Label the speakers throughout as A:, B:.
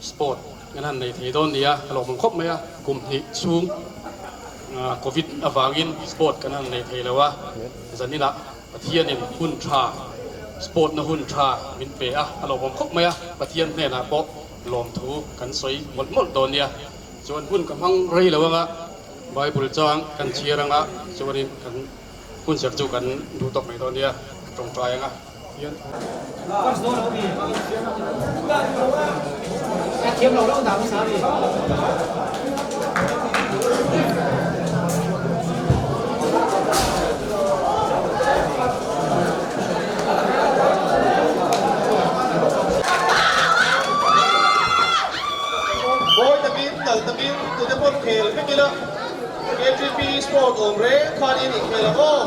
A: Sport kan han nei thei dawn nia, a lawmawm khawp mai a, kum hnih chhung Covid avangin sport kan han nei thei lo a, zaninah Pathianin hun tha, sport na hun tha min pe a, a lawmawm khawp mai a, Pathian hnenah pawh lawmthu kan sawi mawlh mawlh dawn nia. Chuan hun ka hmang rei lo anga Bible chang kan chhiar anga chuanin kan hunserh chu kan duh tawk mai dawn nia, tawngtai anga.
B: Mawi takin, nalh takin tute pawh khel vek ila, KTP Sport awm reng khanin inkhel ang aw.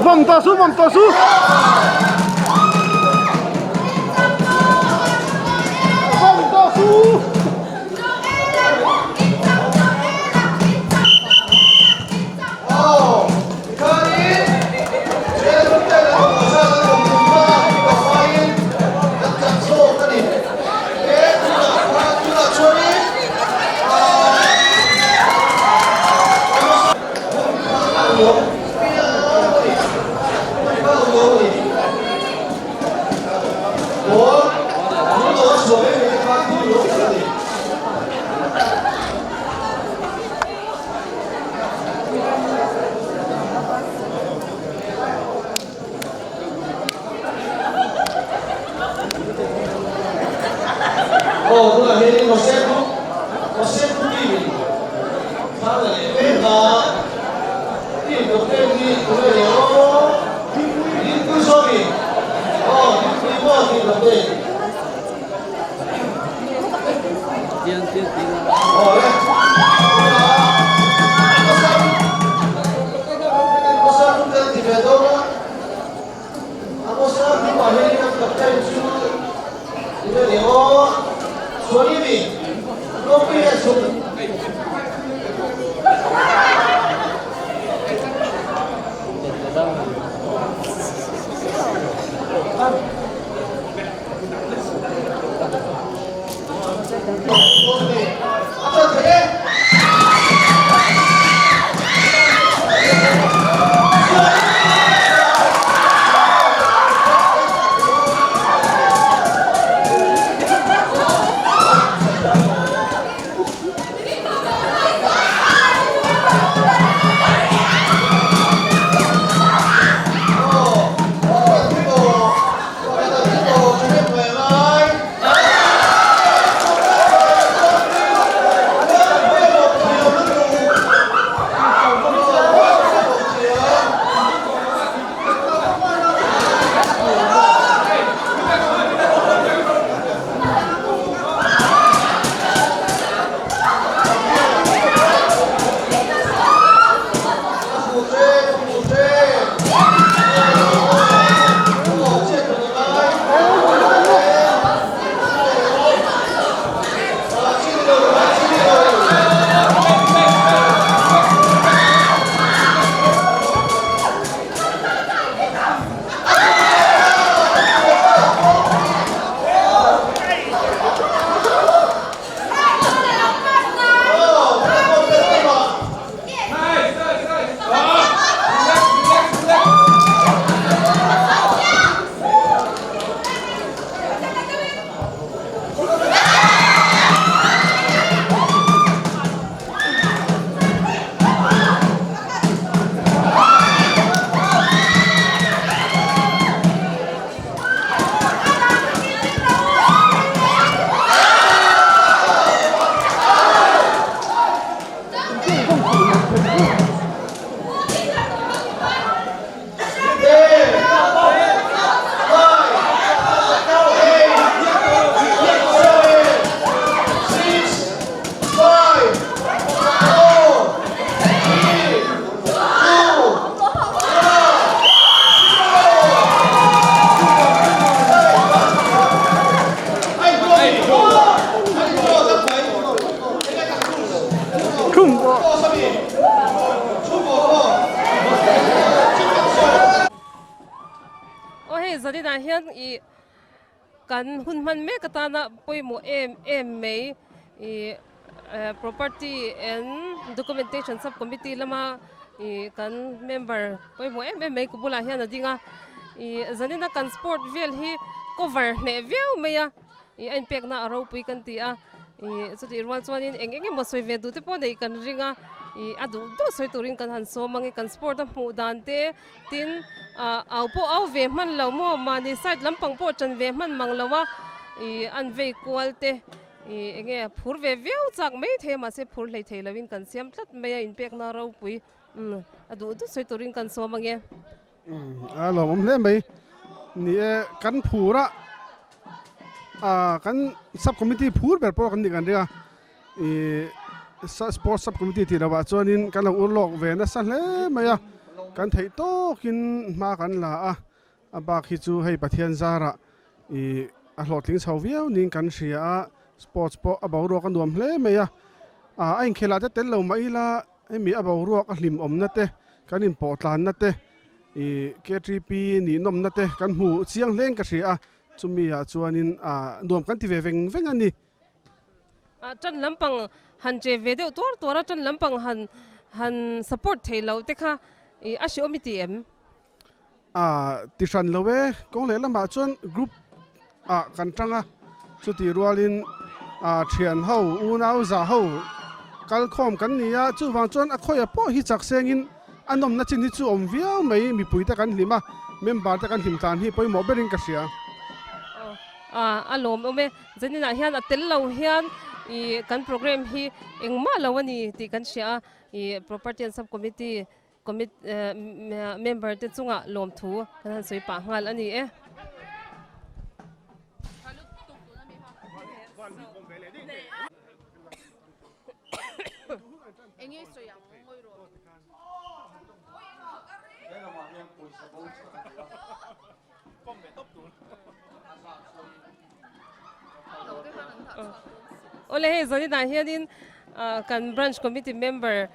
C: Vawm tawh su, vawm tawh su. Vawm tawh su.
D: Aw hei zaninah hian ih kan hun hman mek atana pawimawh em em mai ih property and documentation sub committee lama ih kan member pawimawh em em mai ku bulah hian a ding a ih zanina kan sport vel hi cover hneh viau mai a. Ih a inpekna a ropui kan ti a, ih chutih rual chuanin eng eng emaw sawi ve duh te pawh neih kan ring a, ih a duh duh sawi turin kan han sawm ang e, kan sport a hmuh dan te tin ah au pawh au ve hman lo maw mahni side lampang pawh ṭan ve hman mang lo a, ih an vei kual te ih eng nge phur ve viau chak mai thei a mahse phur hlei thei loin kan siam tlat mai a inpekna ropui umm a duh duh sawi turin kan sawm ang e.
C: A lawmawm hle mai. Ni e, kan phur a, ah kan sub committee phur ber pawh kan nih kan ring a, ih Sports Sub Committee tih lohah chuanin kan lo ur lawk ve nasa hle mai a, kan theih tawkin hma kan la a, a bak hi chu hei Pathian zarah ih a hlawhtling chho viau niin kan hria a, sports pawh a boruak a nuam hle mai a, a inkhelh ah te tel lo mah ila hemi a boruak a hlimawmna te kan inpawh tlanna te ih KTP nihnawmna te kan hmu chiang hlein ka hria a, chumi ah chuanin nuam kan ti ve veng veng a ni.
D: A tan lampang han che ve deuh tuar tuar a, tan lampang han han support thei lo te kha i a hre awm i ti em?
C: A ti hran lo e, kawng leh lamah chuan group ah kan tang a, chutih rualin a thian ho unau za ho kal khawm kan ni a, chuvang chuan a khawiah pawh hi chak sengin a nawmna chin hi chu awm viau mai, mipui te kan hlim a, member te kan hlim tlan hi pawimawh berin ka hria.
D: A lawmawm e. Zaninah hian a tel lo hian ih kan program hi engmah lo a ni tih kan hria a, ih Property and Sub Committee commit member te chungah lawmthu kan han sawi pah nghal a ni e. Awle hei zaninah hianin kan branch committee member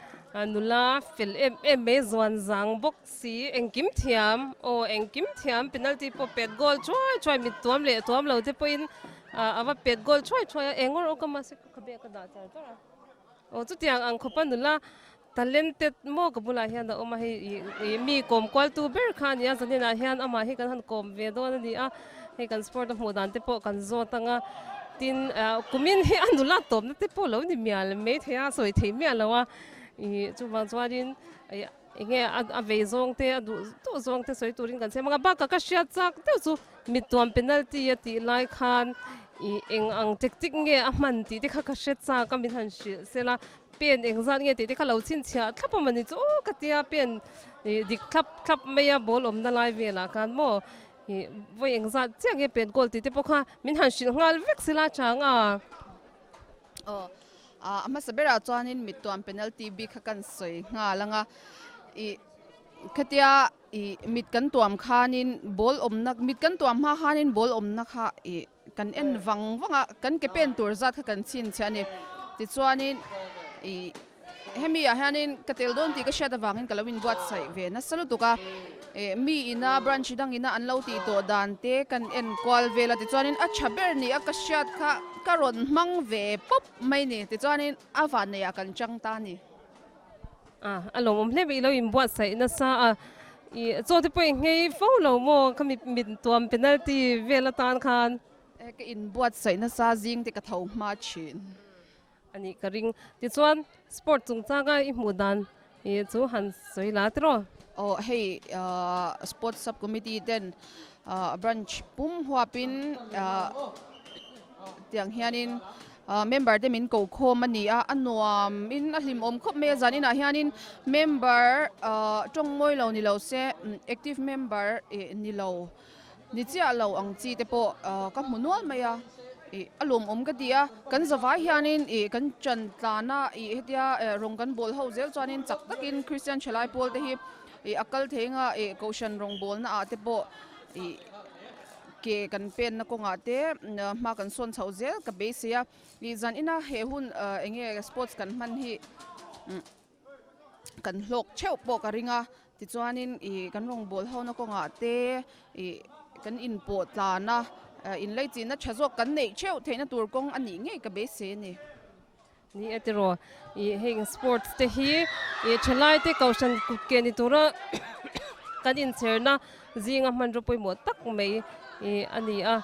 D: nula fel em em mai zuan zang bawk si engkim thiam aw engkim thiam penalty pawh pet goal thuai thuai mit tuam leh tuam lo te pawhin a va pet goal thuai thuai a eng awr awk a mahse ka khabe ka dah char char a aw chutiang ang khawpa nula Talented maw ka bulah hian a awm a, hei ih mi kawm kual tu ber kha a ni a, zaninah hian amah hi kan han kawm ve dawn a ni a, hei kan sport a hmuh dan te pawh kan zawt ang a, tin kumin hi a nula tawpna te pawh lo ni mial mai thei a, sawi theih miah lo a, ih chuvang chuanin ih eng nge a vei zawng te a duh duh zawng te sawi turin kan siam ang a, bakah ka hriat chak deuh chu mittuam penalty a tih lai khan ih eng ang tactic nge a hman tih te kha ka hre chak a min han hrilh sela. Pen engzat nge tih te kha lo chhinchhiah thlap a mawni chu aw ka tia pen ih dik thlap thlap mai a ball awmna lai velah khan maw ih vawi engzat chiah nge pen goal tih te pawh kha min han hrilh nghal vek sila chang a.
E: Aw a hmasa berah chuanin mittuam penalty bik kha kan sawi nghal ang a ih khatia ih mit kan tuam khanin ball awmna mit kan tuam hma khanin ball awmna kha ih Kan en vang vang a, kan ke pen tur zat kha kan chhinchhiah a ni. Tichuanin ih hemi ah hianin ka tel dawn tih ka hriat avangin ka lo inbuatsaih ve nasa lutuk a. Ih mi ina branch dang ina an lo tih tawh dan te kan en kual vel a, tichuanin a tha ber ni a ka hriat kha ka rawn hmang ve pawp mai ni. Tichuanin a vanneih ah kan chang ta a ni.
D: A, a lawmawm hle mai, i lo inbuatsaih nasa a, i chaw te pawh i nghei fo lo maw ka mit mit tuam penalty vel atan khan.
E: E, ka inbuatsaih nasa zing te ka tho hma thin.
D: A nih ka ring. Tichuan sport chungchanga i hmuh dan i chu han sawi la tiraw?
E: Aw, hei sports sub committee ten branch pum huapin tiang hianin Member te min ko khawm a ni a, a nuam in a hlimawm khawp mai a, zan inah hianin member tawng mawi lo ni lo se active member ih ni lo ni chiah lo ang chi te pawh ka hmu nual mai a, ih a lawmawm ka ti a, kan zavai hianin ih kan ṭan tlan a ih hetia rawng kan bawl ho zel chuanin chak takin Christian thalai pawl te hi ih a kal thei anga ih kohhran rawngbawlna ah te pawh ih. Ke kan penna kawngah te hma kan sawn chhoh zel ka beisei a, ih zan ina he hun eng nge sports kan hman hi kan hlawk theuh pawh ka ring a, tichuanin ih kan rawngbâwl hona kawngah te ih kan inpawh tlan a, inleichihna tha zawk kan neih theuh theihna tur kawng a nih ngei ka beisei a ni.
D: Ni e tiraw, ih heng sports te hi ih thalai te kohhran kut ke ni tura kan inchherna zinga hmanraw pawimawh tak mai ih a ni a.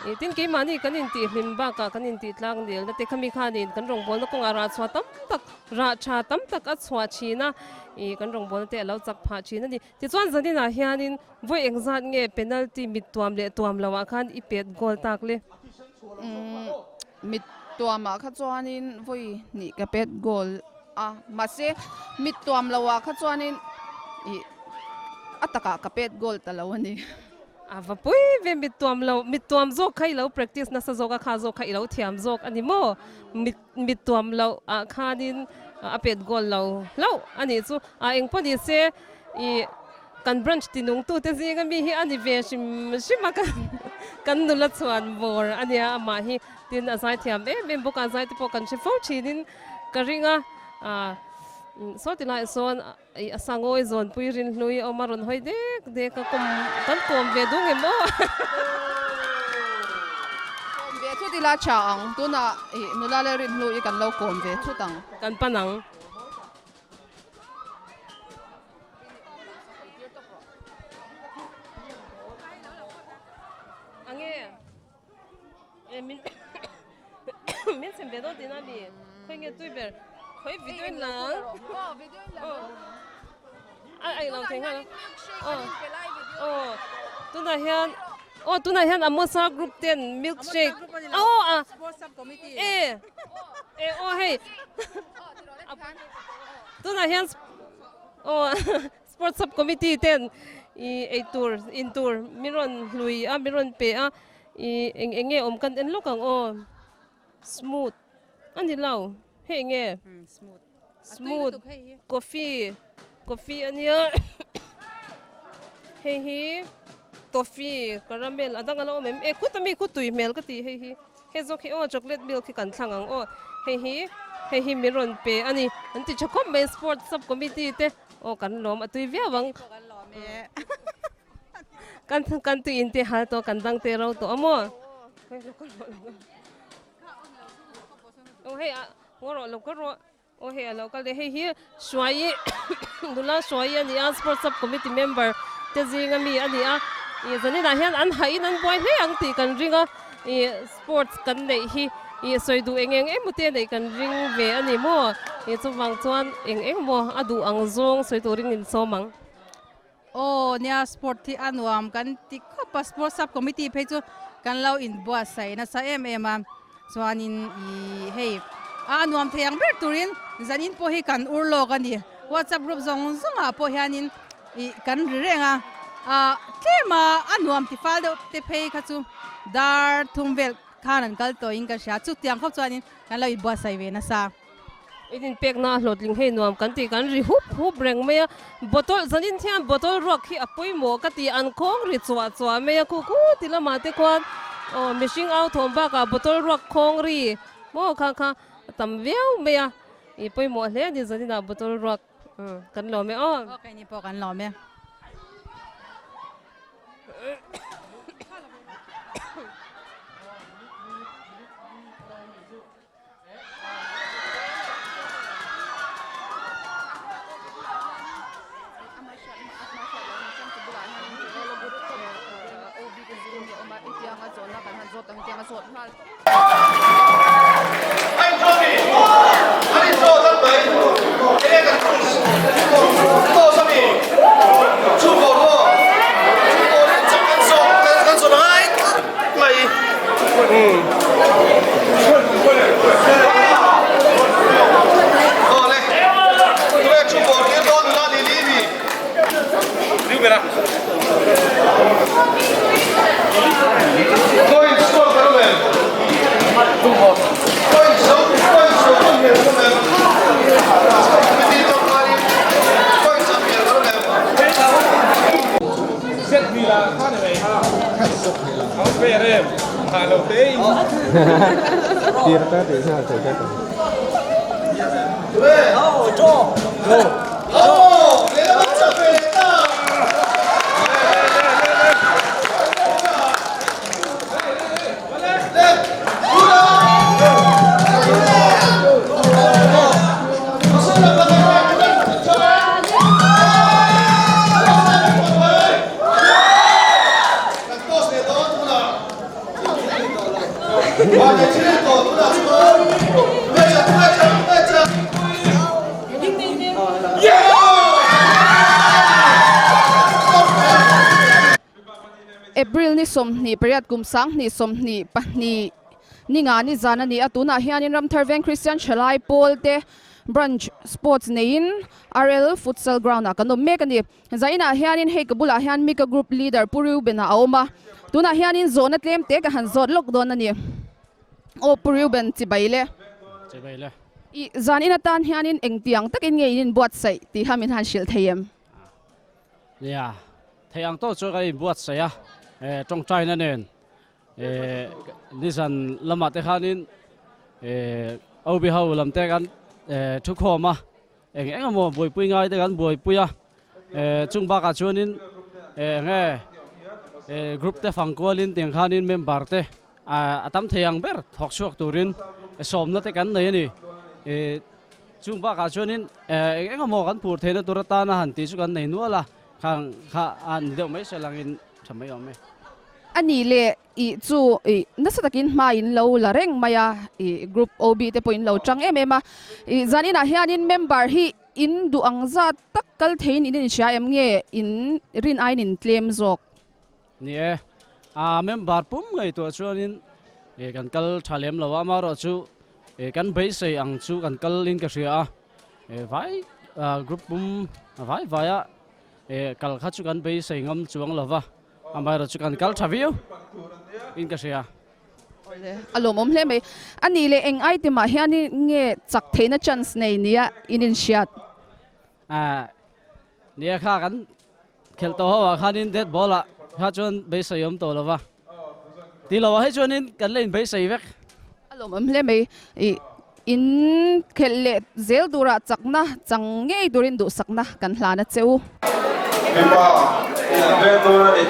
D: Ih tin keimahni kan intihhlim bakah kan intih tlang nelna te khami khanin kan rawngbawlna kawngah rah chhuah tam tak rah tha tam tak a chhuah thin a, ih kan rawngbawlna te a lo chak phah thin a ni. Tichuan zaninah hianin vawi engzat nge penalty mit tuam leh tuam loah khan i pet goal tak le?
E: Umm mit tuamah kha chuanin vawi hnih ka pet goal a, mahse mit tuam loah kha chuanin ih a takah ka pet goal ta lo a ni.
D: A va pui ve mit tuam lo, mit tuam zawk kha i lo practice nasa zawk a, kha zawk kha i lo thiam zawk a ni maw? Mit mit tuam loh ah khanin a pet goal lo hlauh a nih chu. A eng pawh ni se i kan branch tinungtute zinga mi hi a ni ve hrim hrim a, kan nula chhuan bawr a nia amah hi. Tin a zaithiam em em bawk a, zai te pawh kan hre fo thinin ka ring a. Saw tilaiah sawn Ih a sangawi zawnpui rinhlui a awm a rawn hawi dek dek a kawm kan kawm ve dung em aw.
E: Kawm ve thut ila tha ang tunah ih nula leh rinhlui kan lo kawm ve thut ang.
D: Kan pan ang. Ange e min min sem ve dawn tihna mi khawi nge tui ber khawi video in lang a ai lo thei nghal aw aw tunah hian aw tunah hian Amosa group ten milk shake aw a e e aw hei tunah hian aw Sports Sub Committee ten ih eitur intur min rawn hlui a min rawn pe a ih eng eng nge awm kan en lawk ang aw smooth a ni lo hei eng nge smooth coffee coffee a nia hei hi toffee caramel a dang a lo awm em e khut ami khu tui hmel ka ti hei hi. Hei zawk hi aw chocolate milk hi kan thlang ang aw hei hi hei hi min rawn pe a ni an ti tha khawp mai sports sub committee te aw kan lawm a tui viau ang kan kan tui in te hal tawh kan dang te ro tawh a maw aw hei a ngaw rawh lo ka rawh Aw hei a lo kal leh hei hi Hruaii nula Hruaii a ni a sports sub committee member te zinga mi a ni a ih zaninah hian an hahin an buai hle ang tih kan ring a ih sports kan neih hi ih sawi duh eng eng emaw te neih kan ring ve a ni maw ih chuvang chuan eng eng maw a duh ang zawng sawi turin in sawm ang.
F: Aw nia sport hi a nuam kan ti khawp a sport sub committee phei chu kan lo inbuatsaih nasa em em a chuanin ih hei a nuam thei ang ber turin zanin pawh hi kan ur lawk a ni whatsapp group zawng zawng ah pawh hianin ih kan ri reng a ah tlem a a nuam ti fal deuh te phei kha chu dar thum vel khan an kal tawhin ka hria chutiang khawp chuanin kan lo inbuatsaih ve nasa.
D: In inpekna a hlawhtling hei nuam kan tih kan ri hup hup reng mai a, bottle zanin hian bottle ruak hi a pawimawh ka ti an khawng ri chuah chuah mai a khu khu ti lamah te khuan aw mihring au thawm bakah bottle ruak khawng ri maw kha kha a tam viau mai a, ih pawimawh hle a ni zaninah bottle ruak kan lawm e aw.
F: Aw keini pawh kan lawm e.
E: April ni 28 kum 32 22 ni nga ni zan a ni a tunah hianin Ramthar Veng Christian Thalai Pawl te. Branch Sports neiin RL Futsal Ground ah kan awm mek a ni. Zainah hianin hei ka bulah hian Mika Group Leader Pu Reuben-a a awm a, tunah hianin zawhna tlem te ka han zawt lawk dawn a ni. Aw Pu Reuben, chibai le.
A: Chibai le.
E: I zanin atan hianin engtiang takin nge in inbuatsaih tih kha min han hrilh thei em?
A: Nia, thei ang tawh chuan kan inbuatsaih a, tawngtaina nen nizan lamah te khanin OB ho lam te kan thukhawm a, Eng eng emaw buaipui ngai te kan buaipui a, chung bakah chuanin enge group te fang kualin tiang khanin member te a tam thei ang ber thawk chhuak turin sawmna te kan nei a ni. Chung bakah chuanin eng eng emaw kan phur theihna tur atana han tih chu kan nei nual a, khang kha a ni deuh mai se langin tha mai awm e.
E: A nih leh Ih chu ih nasa takin hma in lo la reng mai a, ih group OB te pawh in lo tang em em a. Ih zan inah hianin member hi in duh ang zat tak kal theiin in inhria em nge in rin aiin in tlem zawk?
A: Ni e, a member pum ngaihtuah chuanin ih kan kal tha lem lo a, amaherawhchu ih kan beisei ang chu kan kal in ka hria a, ih vai group pum vai vaia ih kal kha chu kan beisei ngam chuang lo va. Amaherawh chu kan kal tha viau in ka hria.
E: A lawmawm hle mai. A nih leh eng item ah hian nge chak theihna chance nei nia in inhriat?
A: Nia kha kan khelh tawh ho ah khanin dead ball ah kha chuan beisei awm tawh lo va. Ti lo ah hei chuanin kan la inbeisei vek.
E: A lawmawm hle mai. In khelh leh zel turah chakna chang ngei turin duhsakna kan hlan a che u.
G: Mipa in an veng dawn a ni.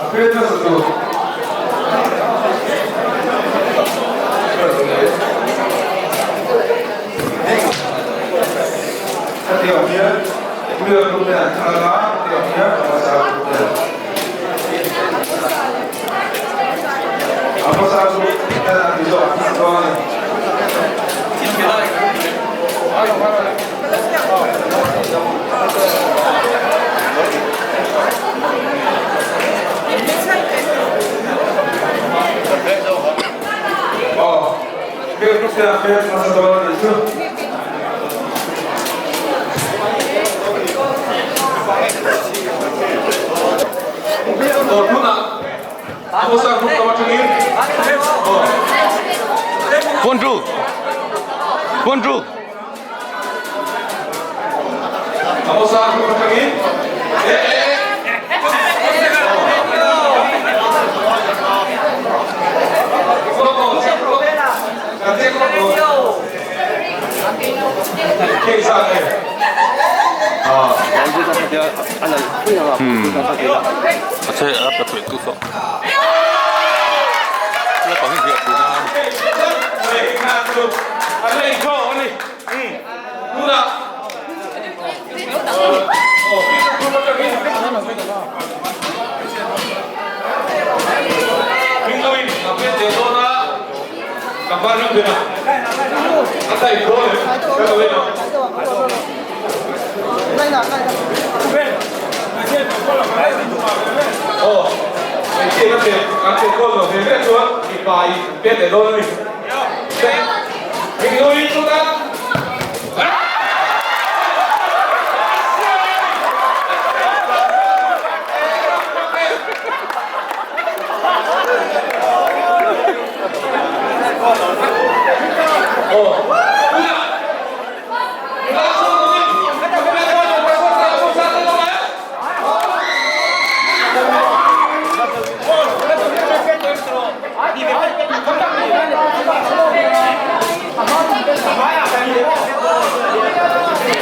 G: A hmel hmasa tur. Hetiang hian Puia group te an thlang a, hetiang hian Hmasa group te an Hmasa group ten an ti zawh an thlang dawn a ni. Aw, Puia group te an hmasa dawn a nih chu.
H: Bonjour. Bonjour.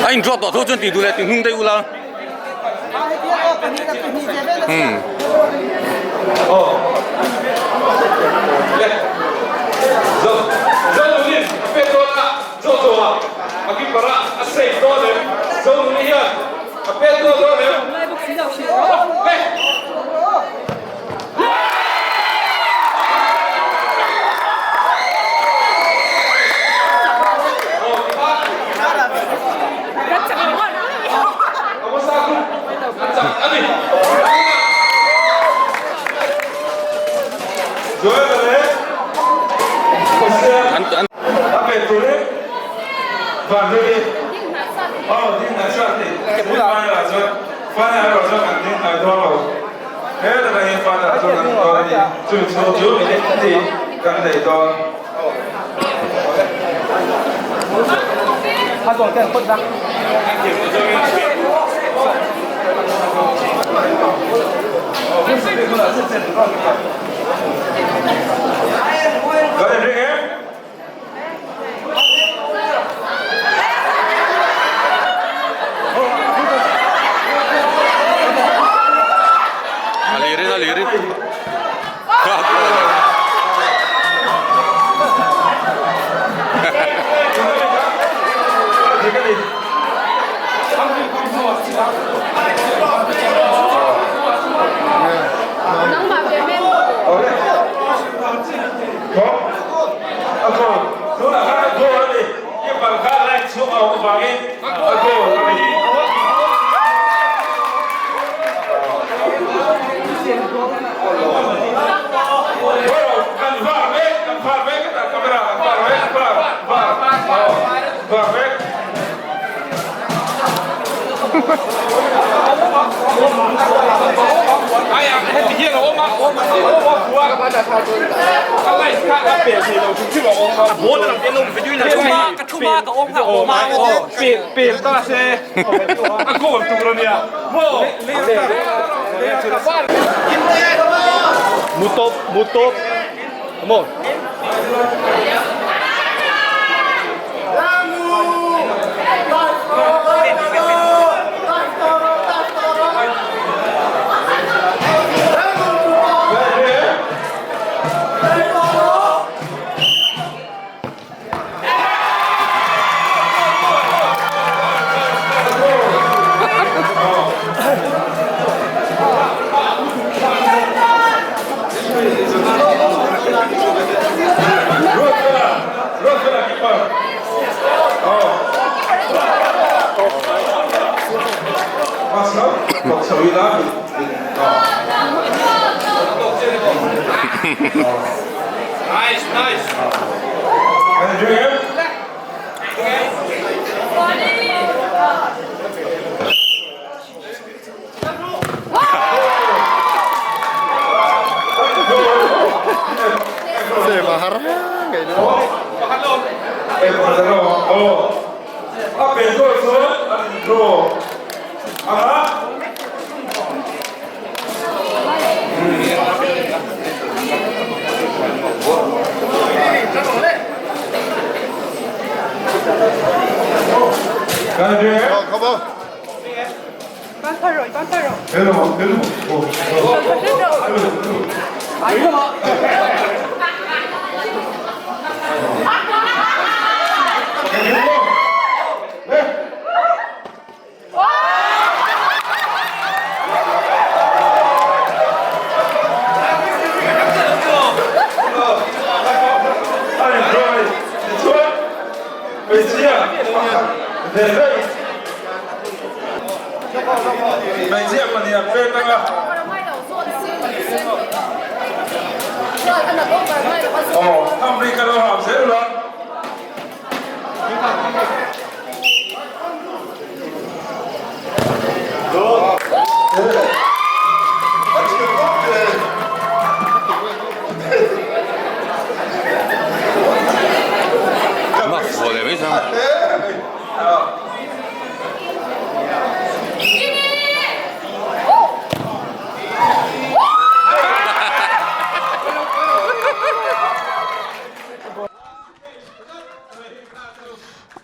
H: A in drop tawh tho chuan tih duh leh tih hnung daih ula. Hmm.
G: Vanduai aw ding hnai sa ti final ah chuan final erawh chuan kan ding hnai dawn lo he takah hian final ah chuan kan dawn a ni chumi chhung chu minute hnih kan nei dawn. Kan inring em?
H: A lirin a lirin.
G: A goal tunah khan a goal a ni keeper kha line chhung a awm avangin a goal a ni. Kan var mek kan var mek hetah camera kan var mek var var aw var mek.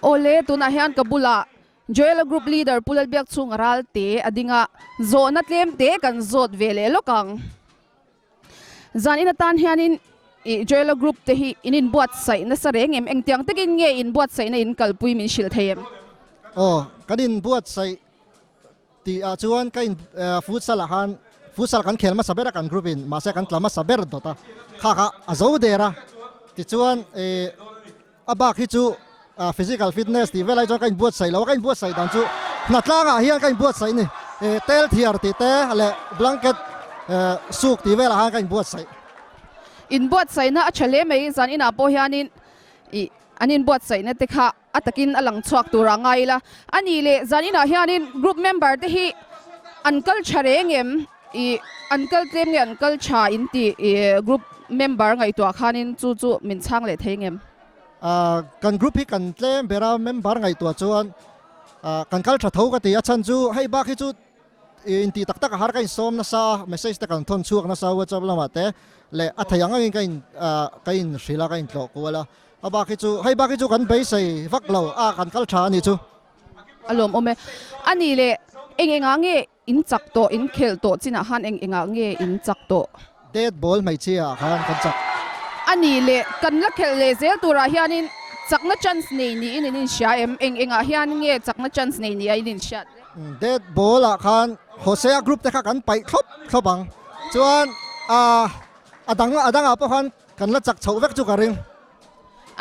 E: Awle tunah hian ka bulah Joel group leader Pu Lalbiak chhung a ral te a ding a, zawhna tlem te kan zawt ve leh lawk ang. Zan in atan hianin ih Joel group te hi in inbuatsaih nasa reng em? Engtiang takin nge inbuatsaihna in kalpui min hrilh thei em?
I: Aw, kan inbuatsaih Tih ah chuan ka in futsal ah khan futsal kan khel hmasa ber a kan group in mahse kan tla hmasa ber dawt a kha kha a zo der a tichuan ih a bak hi chu physical fitness tih velai chuan ka inbuatsaih lo a ka inbuatsaih dan chu hnatlang ah hian ka inbuatsaih a ni ih tel thiar tih te leh blanket suk tih velah khan ka inbuatsaih.
E: Inbuatsaihna a tha hle mai zan inah pawh hianin ih an inbuatsaihna te kha. A takin a lang chhuak tur ah ngai ila. A nih leh zaninah hianin group member te hi an kal tha reng em? Ih an kal tlem nge an kal tha in tih ih group member ngaihtuah khanin chu chu min chhang leh thei ngem?
I: Ah kan group hi kan tlem ber a member ngaihtuah chuan ah kan kal tha tho ka ti a chhan chu hei bak hi chu ih intih tak tak a har ka insawm nasa a message te kan thawn chhuak nasa whatsapp lamah te leh a thei ang angin ka in ah ka inhrilh a ka intlawh kual a a bak hi chu hei bak hi chu kan beisei vak lo a kan kal tha a nih chu.
E: A lawmawm e. A nih leh eng engah nge In chak tawh, in khelh tawh chinah khan eng engah nge in chak tawh?
I: Dead ball hmeichhia ah khan kan chak.
E: A nih leh, kan la khelh leh zel turah hianin chakna chance nei niin in inhria em? Eng engah hian nge chakna chance nei nia in inhriat le?
I: Dead ball ah khan Hosea group te kha kan paih thlawp thlawp ang. Chuan a dang a dangah pawh khan kan la chak chhoh vek chu ka ring.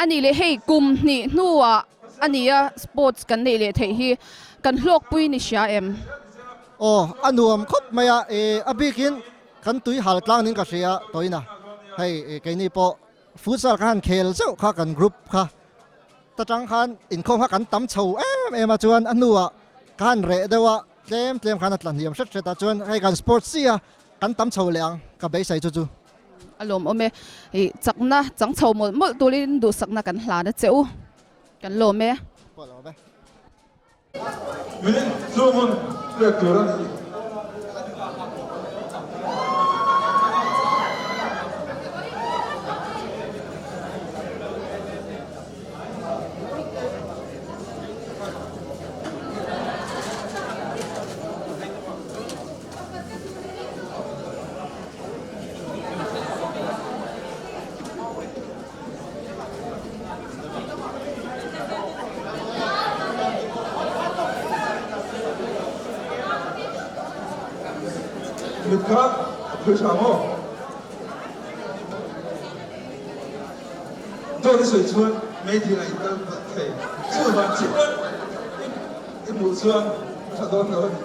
E: A nih leh hei kum hnih hnuah a nia sports kan neih leh theih hi kan hlawkpui ni hria em?
I: Aw a nuam khawp mai a, e a bikin kan tui hal tlang nin ka hria tawina hei keini pawh futsal kha han khel zeuh kha kan group kha ta tang khan inkhawm kha kan tam chho em em a chuan a hnuah ka han reh deuh a tlem tlem khan a tla hniam hret hret a chuan hei kan sports chi a kan tam chho leh ang ka beisei chu chu.
E: A lawmawm e. I chakna chang chho mawlh mawlh turin duhsakna kan hlan a che u. Kan lawm e.
I: Pawh lawm e.
G: Minute chu hun pek tur a ni. Mit kha a phui tha maw? Dawt i sawi chuan meidil a inkal palh thei. Chuvang chuan i hmuh chuan a tha dawn lo a ni.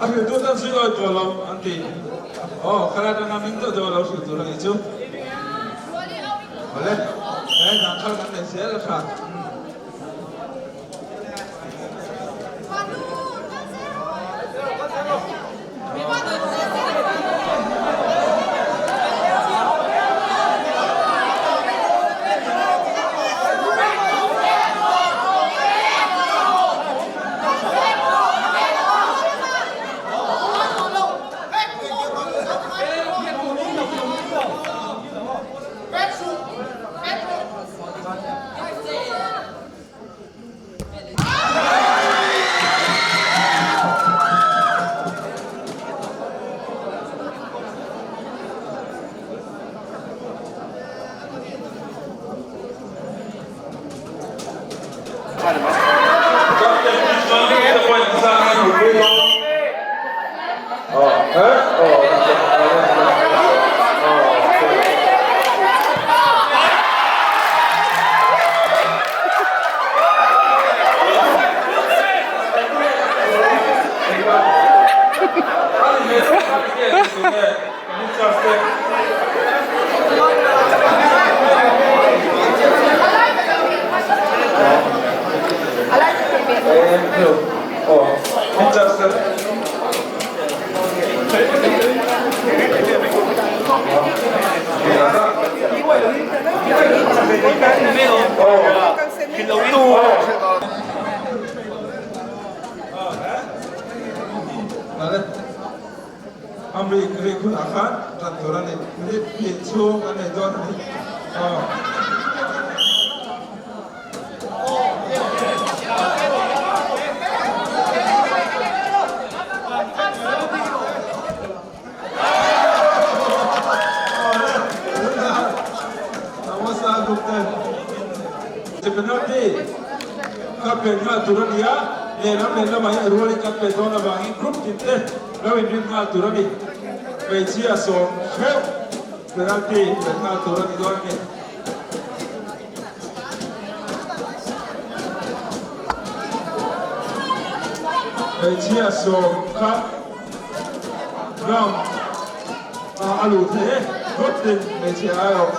G: A hrilh tu tan zui awi tawh lo an ti. Aw, khalai atanga min deuh deuh a lo hrilh tur a nih chu. Awle, he dan thar kan nei zel a tha. Hello. Aw, in charge te. Amrik rik hunah khan tan tur a ni. Minute hnih chhung an nei dawn a ni. Aw. Penalty ka pe nghal tur a ni a, lehlam lehlamah hian rualin kan pe dawn avangin group tin te lo inrin nghal tur a ni. Hmeichhia 10 theuh penalty pe nghal tur a ni dawn a ni. Hmeichhia 10 kha ground ah a luh theih e, group tin hmeichhia aiawh.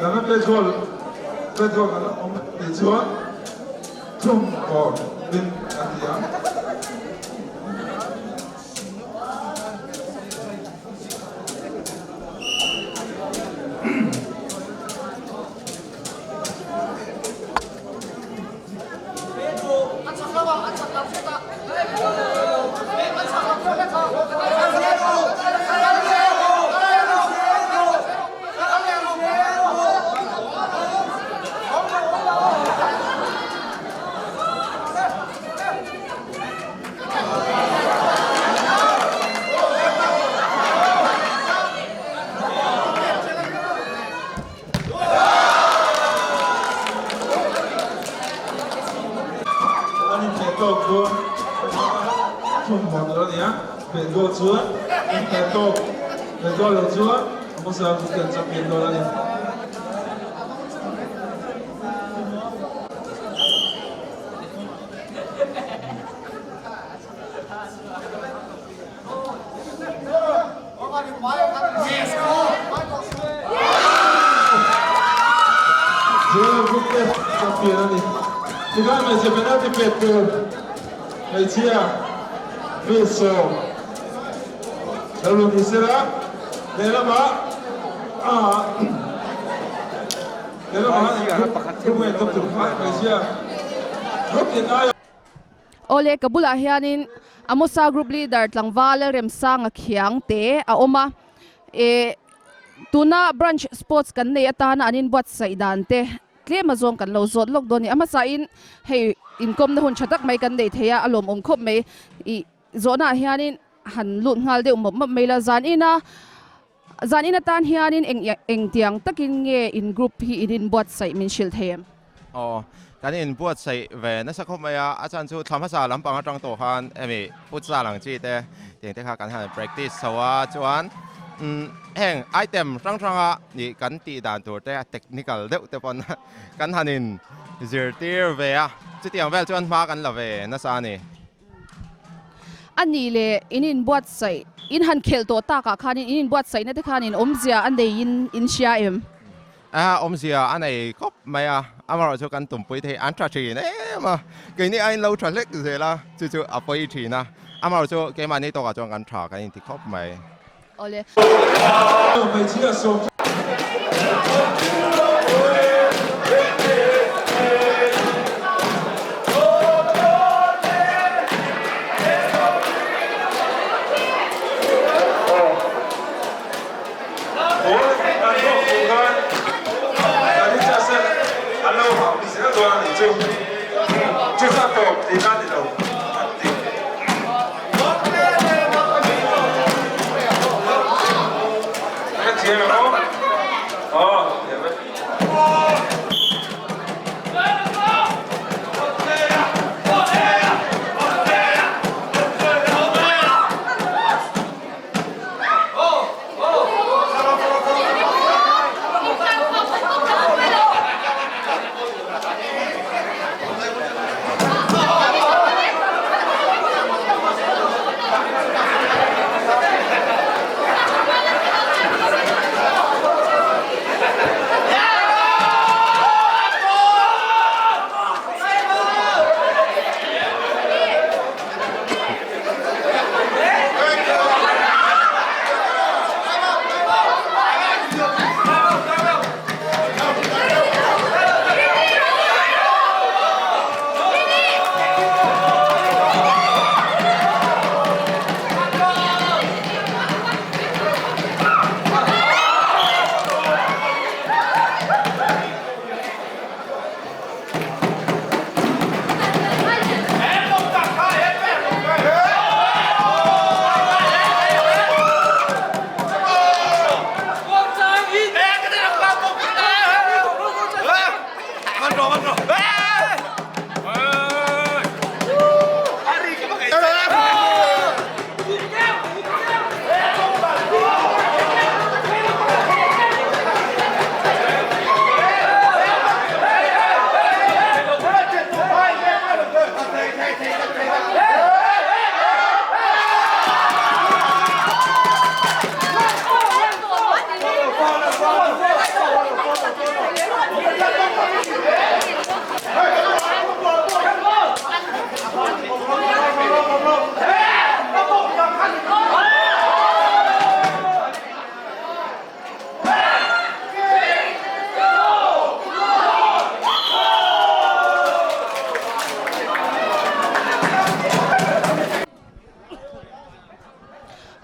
G: Kan petrol petrol kan awm tih chuan thum aw din a ti ang. An inhmeh tawk dawn thum haw tur a ni a, hmeh goal chuan inhmeh tawk, hmeh goal loh chuan a hmasa an champion dawn a ni. Zero group te champion a ni. Tikhan hmeichhe penalty pek tur hmeichhia mi 10 lo lut ni sela lehlamah lehlamah group group nge top tur kha hmeichhia group tin aia
E: Awle, ka bulah hianin Amosa Group Leader tlangval Remsanga Khiang te a awm a. E, tuna Branch Sports kan nei atana an inbuatsaih dan te tlem azawng kan lo zawt lawk dawn a ni. A hmasain hei inkawmna hun tha tak mai kan nei thei a, a lawmawm khawp mai. I zawhnaah hianin han lut nghal deuh mawp mawp mai la, zan ina zan in atan hianin eng engtiang takin nge in group hi in inbuatsaih min hrilh thei em?
J: Aw, kan inbuatsaih ve nasa khawp mai a, a chhan chu thla hmasa lampang atang tawh khan hemi futsal ang chi te tiang te kha kan han practice chho a, chuan umm heng item hrang hranga nih kan tih dan tur te a technical deuh te pawn kan han in zirtir ve a, chutiang vel chuan hma kan la ve nasa a ni.
E: A nih leh in inbuatsaih, in han khelh tawh takah khanin in inbuatsaihna te khanin awmzia a neiin in hria em?
J: A awmzia a nei khawp mai a, amaherawh chu kan tumpui thei an tha thin em a, keini aiin lo tha hlek zel a, chu chu a pawi thin a, amaherawh chu keimahni tawkah chuan kan tha kan inti khawp mai.
E: Awle.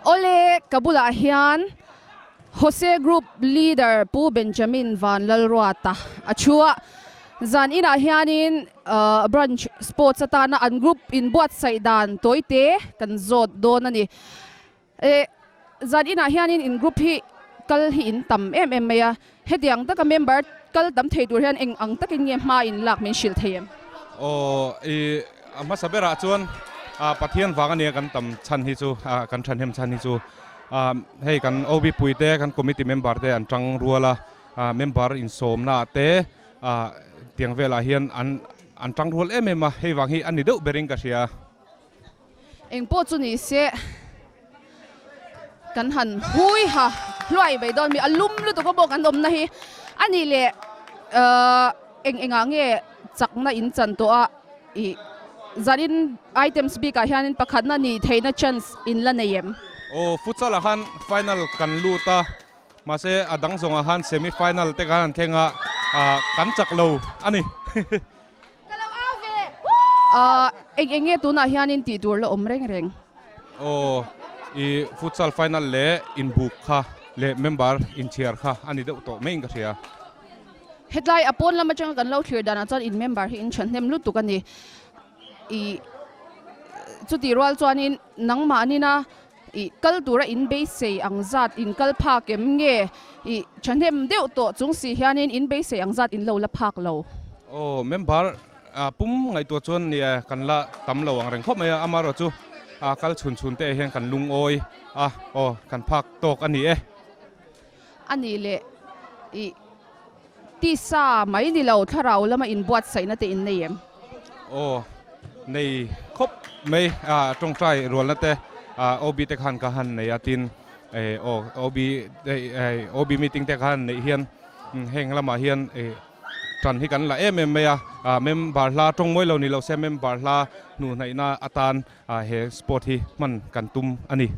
E: Awle ka bulah hian Jose Group Leader Pu Benjamin Vanlalruata a thu a, zan inah hianin Branch Sports atana an group inbuatsaih dan tawite kan zawt dawn a ni. E, zan inah hianin in group hi kal hi in tam em em mai a, hetiang taka member kal tam thei tur hian eng ang takin nge hma in lak min hrilh thei em?
K: Aw, i a hmasa berah chuan Pathian vang ania kan tam chhan hi chu, kan thahnem chhan hi chu hei kan OB pui te, kan committee member te an tang rual a, member insawmna ah te tiang velah hian an an tang rual em em a, hei vang hi a ni deuh berin ka hria.
E: Eng pawh chu ni se kan han hui ha hluai mai dawn mi a lum lutuk a bawk an awmna hi a nih leh ahh eng engah nge chakna in chan tawh a ih zanin items bikah hianin pakhatna nih theihna chance in la nei em?
K: Aw futsal ah khan final kan lut a mahse a dang zawngah khan semi final te khan an thleng a ah kan chak lo a ni.
E: Ka lo au ve! Ahh, eng eng nge tunah hianin tih tur la awm reng reng?
K: Aw, i futsal final leh inbuk kha leh member inchhiar kha a ni deuh tawh maiin ka hria.
E: Hetlai a pawn lam atanga kan lo thlir danah chuan in member hi in thahnem lutuk a ni. I chutih rual chuanin nangmahnina I kal tura in beisei ang zat in kal phak em nge? I thahnem deuh tawh chung si hianin in beisei ang zat in lo la phak lo.
K: Aw, member pum ngaihtuah chuan nia kan la tam lo ang reng khawp mai a, amaherawh chu kal chhun chhun te hian kan lungawi a, aw kan phak tawk a ni e.
E: A nih leh i Tisa mai ni lo, thlarau lama inbuatsaihna te in nei em?
K: Aw, nei khawp mai. Tawngtai rualna te OB te khan ka han nei a, tin aw OB OB meeting te ka han neih hian heng lamah hian tan hi kan la em em mai a, member hla tawng mawi lo ni lo se member hla hnuhnaihna atan he sport hi hman kan tum a ni.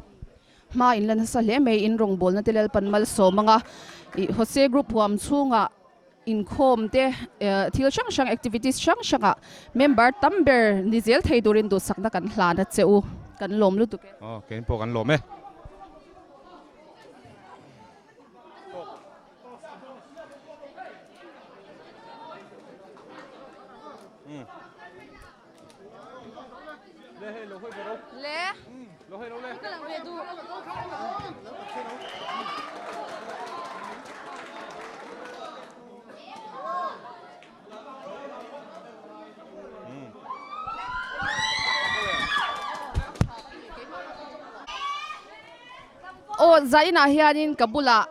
E: Hma in la nasa hle mai in rawngbawlna te Lalpan malsawm anga ih Hose group huam chhungah inkhawm te thil hrang hrang activities hrang hrangah member tam ber ni zel thei turin duhsakna kan hlan a che u kan lawm lutuk e.
K: Aw kein pawh kan lawm e.
E: Le. Aw zainah hianin ka bulah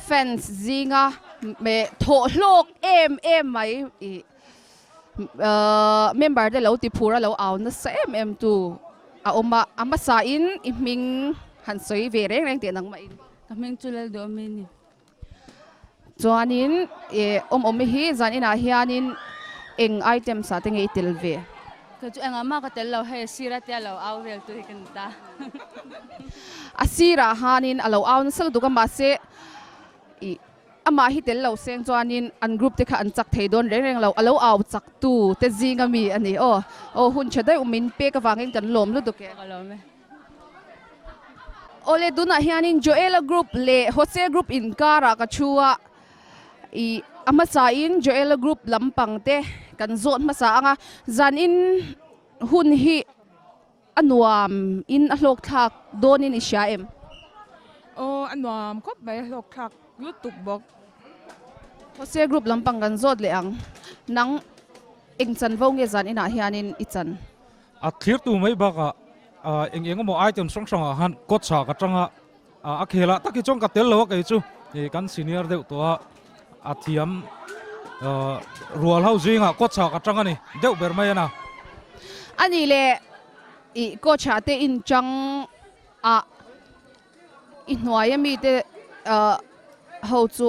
E: fans zinga meh thawh hlawk em em mai ih Member te lo ti phur a lo au nasa em em tu a awm a, a hmasa in i hming han sawi ve reng reng teh nangmah in.
L: Ka hming chu Lalduhawmi a ni.
E: Chuanin i awm awm hi zan inah hianin eng items ah te nge i tel ve?
L: Kei chu engah mah ka tel lo, hei a sir a tia lo au vel tu hi ka ni ta.
E: A sirah hanin a lo au nasa lutuk a mahse i Amah hi tel lo seng chuanin an group te kha an chak thei dawn reng reng lo, a lo au chak tu te zinga mi a ni aw. Aw hun tha deuh min pek avangin kan lawm lutuk e.
L: Ka lawm e.
E: Awle tunah hianin Joela group leh Jose group inkarah ka thu a, ih a hmasain Joela group lampang te kan zawt hmasa ang a, zanin hun hi A nuam in a hlawk thlak dawn in i hria em?
M: Aw, a nuam khawp mai, a hlawk thlak lutuk bawk.
E: Jose group lampang kan zawt leh ang. Nang eng chanvo nge zan inah hianin i chan?
N: A thlirtu mai bakah eng eng emaw item hrang hrangah khan coach ah ka tang a, a khelah tak hi chuan ka tel lo a kei chu kan senior deuh tawh a, a thiam rual ho zingah coach ah ka tang a ni deuh ber mai a na.
E: A nih leh i coach ah te inchang a i hnuai ami te ho chu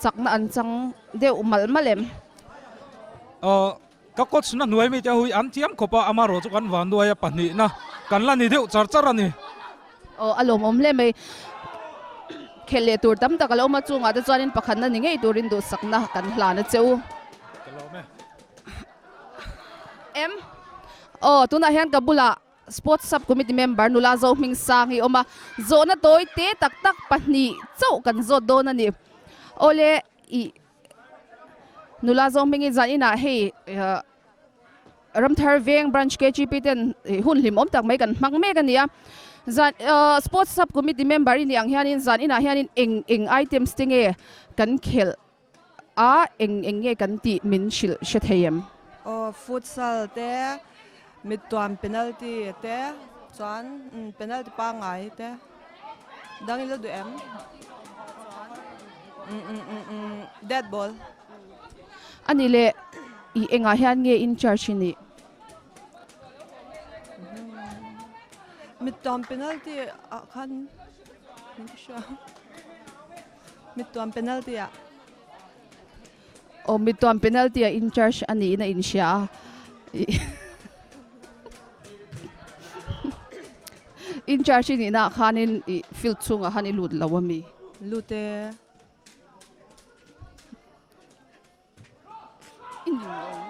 E: chakna an chang deuh malh malh em?
N: Ka coach na hnuai mite hui an thiam khawp a, amarawh chu kan vanduai a pahnihna kan la ni deuh char char a ni.
E: Aw a lawmawm hle mai. Khelh leh tur tam tak a lo awm a, chungah te chuanin pakhatna ni ngei turin duhsakna kan hlan a che u.
N: Ka lawm e.
E: Em? Aw tunah hian ka bulah Sports Sub Committee member nula Zohming Sang hi awm a, zawhna tawi te tak tak pahnih chauh kan zawt dawn a ni. Awle ih. Nula zawng hmingin zan inah hei Ramthar Veng Branch KGP ten hun hlimawm tak mai kan hmang mek a ni a. Zan Sports Sub Committee member i nih ang hianin zan inah hianin eng eng items te nge kan khelh a, eng eng nge kan tih min hrilh hre thei em?
M: Aw futsal te, mittuam penalty te chuan penalty pangngai te. Dang i la duh em? Dead ball.
E: Ani leh i engah hian nge in charge i nih?
M: Mittuam penalty ah khan min ti hria. Mittuam penalty ah.
E: Aw mittuam penalty ah in charge a niin a inhria a. In charge i nihna ah khanin i field chhungah khan i lut lo a mi?
M: Lut e.
E: I ning lo ang.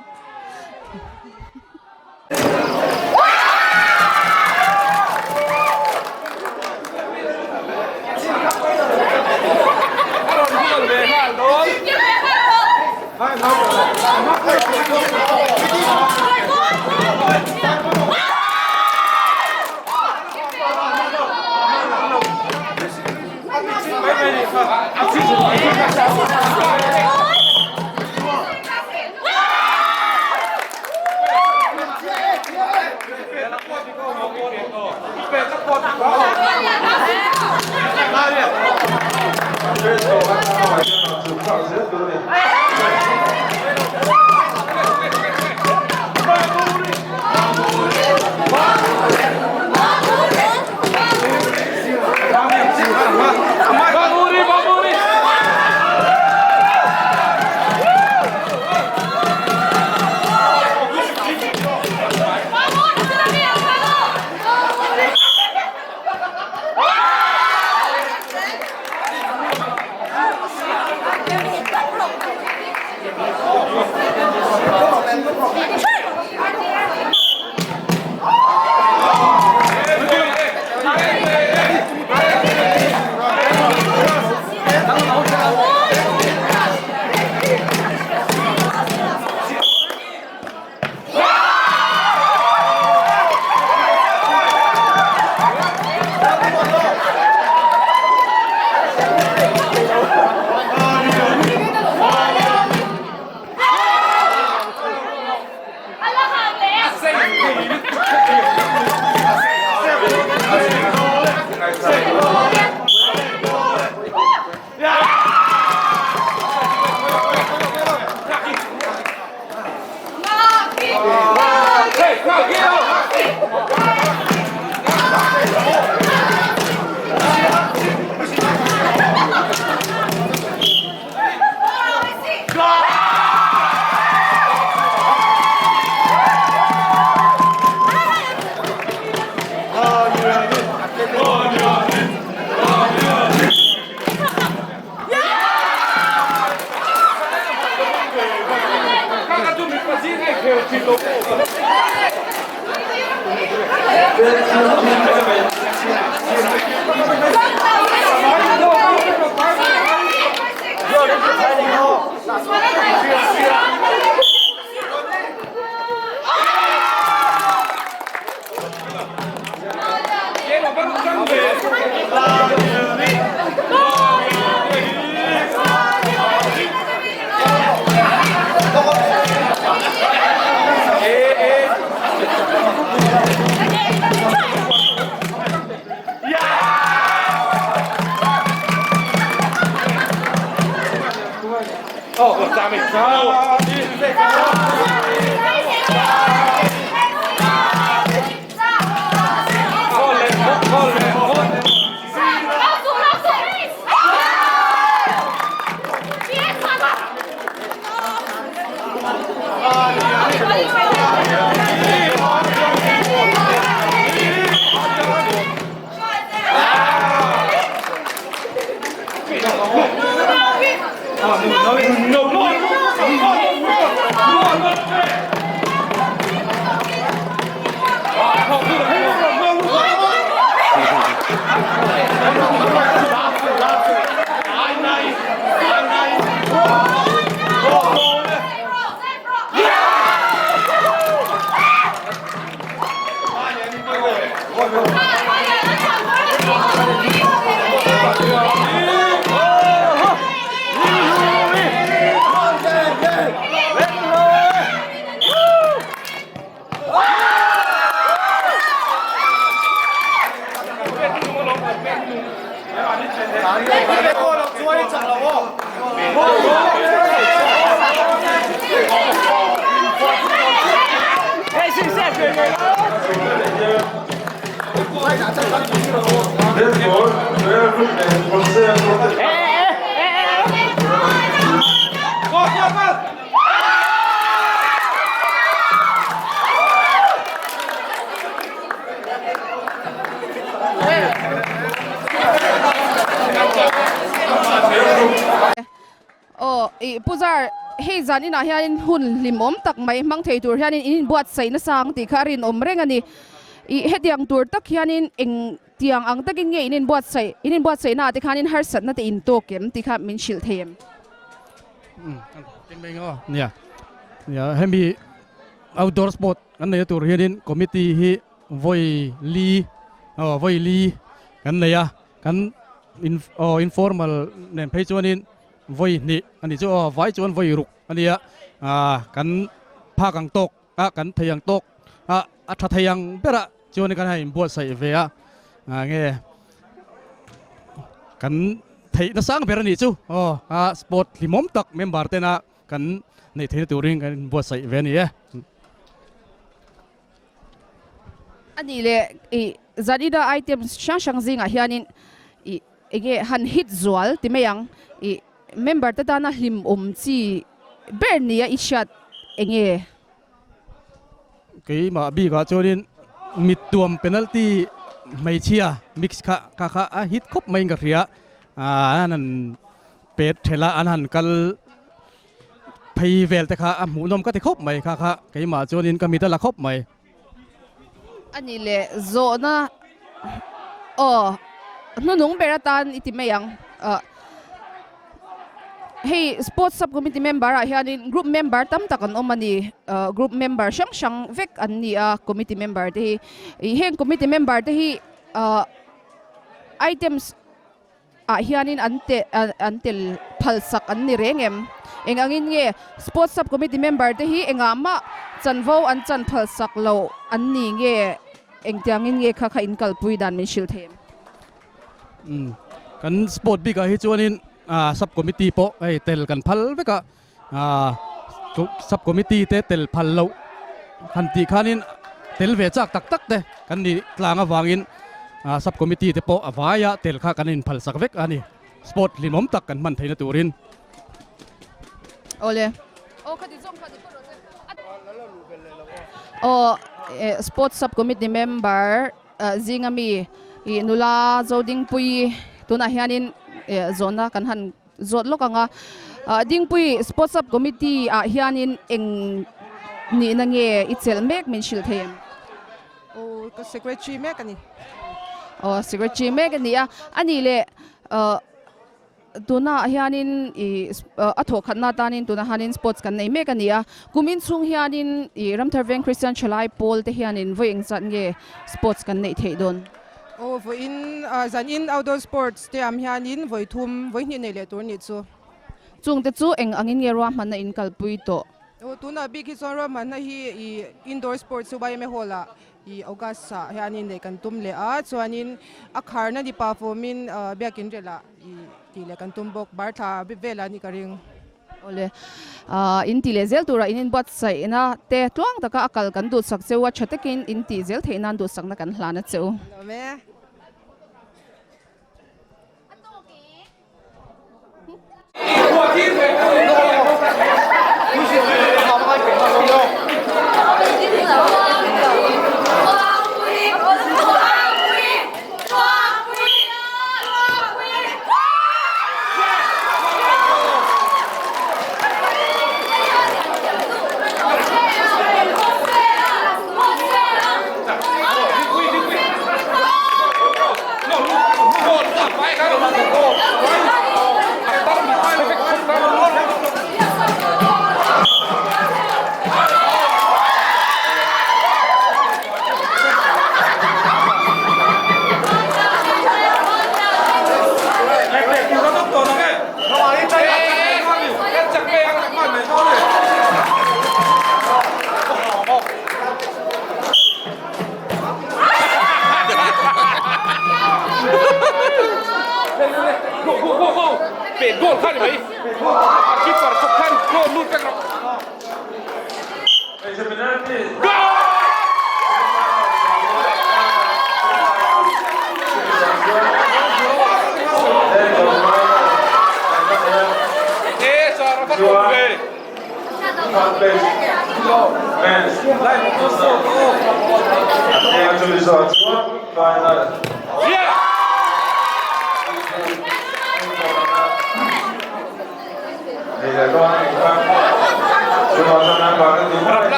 E: Aw ih Pu Zar, hei zan inah hianin hun hlimawm tak mai hmang thei tur hianin in inbuatsaih nasa ang tih kha a rinawm reng a ni. Ih hetiang tur tak hianin eng tiang ang takin nge in inbuatsaih, in inbuatsaihnaah te khanin harsatna te in tawk em tih kha min hrilh thei em?
A: Nia, nia hemi outdoor sport kan neih tur hianin committee hi vawi li aw vawi li kan nei a, kan in aw informal nen phei chuanin vawi hnih a nih chu aw vai chuan vawi ruk a nia ah kan phak ang tawk a kan thei ang tawk a a tha thei ang ber a chuanin kan han inbuatsaih ve a ah nge kan theihna sang ber a nih chu aw a sport hlimawm tak member tena kan neih theihna turin kan inbuatsaih ve a ni e.
E: A nih leh ih Zanina items hrang hrang zingah hianin ih enge han hit zual ti mai ang ih member te tana hlimawm chi ber nia i hriat enge?
A: Keimah bikah chuanin mittuam penalty hmeichhia mix kha kha kha a hit khawp maiin ka hria ah an han pet ṭhelh a an han kal Phei vel te kha a hmuhnawm ka ti khawp mai kha kha keimah chuanin ka mit a la khawp mai.
E: A nih leh zawhna aw hnunung ber atan i ti mai ang. Hei Sports Sub Committee member ah hianin group member tam tak an awm a ni. Group member hrang hrang vek an ni a committee member te hi. Heng committee member te hi items ah hianin an te an tel phalsak an ni reng em? Eng angin nge Sports Sub Committee member te hi engah mah chanvo an chan phalsak loh an ni nge engtiangin nge kha kha in kalpui dan min hrilh thei em?
A: Umm kan sport bikah hi chuanin sub committee pawh hei tel kan phal vek a, Sub committee te tel phal loh han tih khanin tel ve chak tak tak te kan nih tlang avangin sub committee te pawh a vaia tel kha kan inphal sak vek a ni. Sport hlimawm tak kan hman theihna turin.
E: Awle. Aw khati zawng khati pawh rawh se. Aw sports sub committee member zinga mi. Ih nula Zodingpuii tunah hianin eh zawhna kan han zawt lawk ang a. Ah Dingpui Sports Sub Committee ah hianin eng nihna nge i chelh mek min hrilh thei em?
M: Aw ka secretary mek a ni.
E: Aw secretary mek a ni a. A nih leh ah Tunah hianin ih a thawhkhatna atanin tunah hianin sports kan nei mek a ni a. Kumin chhung hianin ih Ramthar Veng Christian Thalai pawl te hianin vawi engzat nge sports kan neih theih dawn?
M: Aw vawiin zanin outdoor sports te am hianin vawi thum vawi hnih nei leh tur nih chu.
E: Chungte chu eng angin nge ruahmanna in kalpui tawh?
M: Aw tunah bik hi chuan ruahmanna hi ih indoor sports chu YMA hall ah I August ah hianin neih kan tum leh a, chuanin a kharna ni pa fawmin biakin relah i tih leh kan tum bawk, bar thla velah ni ka ring.
E: Awle, in tih leh zel turah in inbuatsaihna te tluang taka a kal kan duhsak cheu a, tha takin in tih zel theih nan duhsakna kan hlan a che u.
M: Lawm e.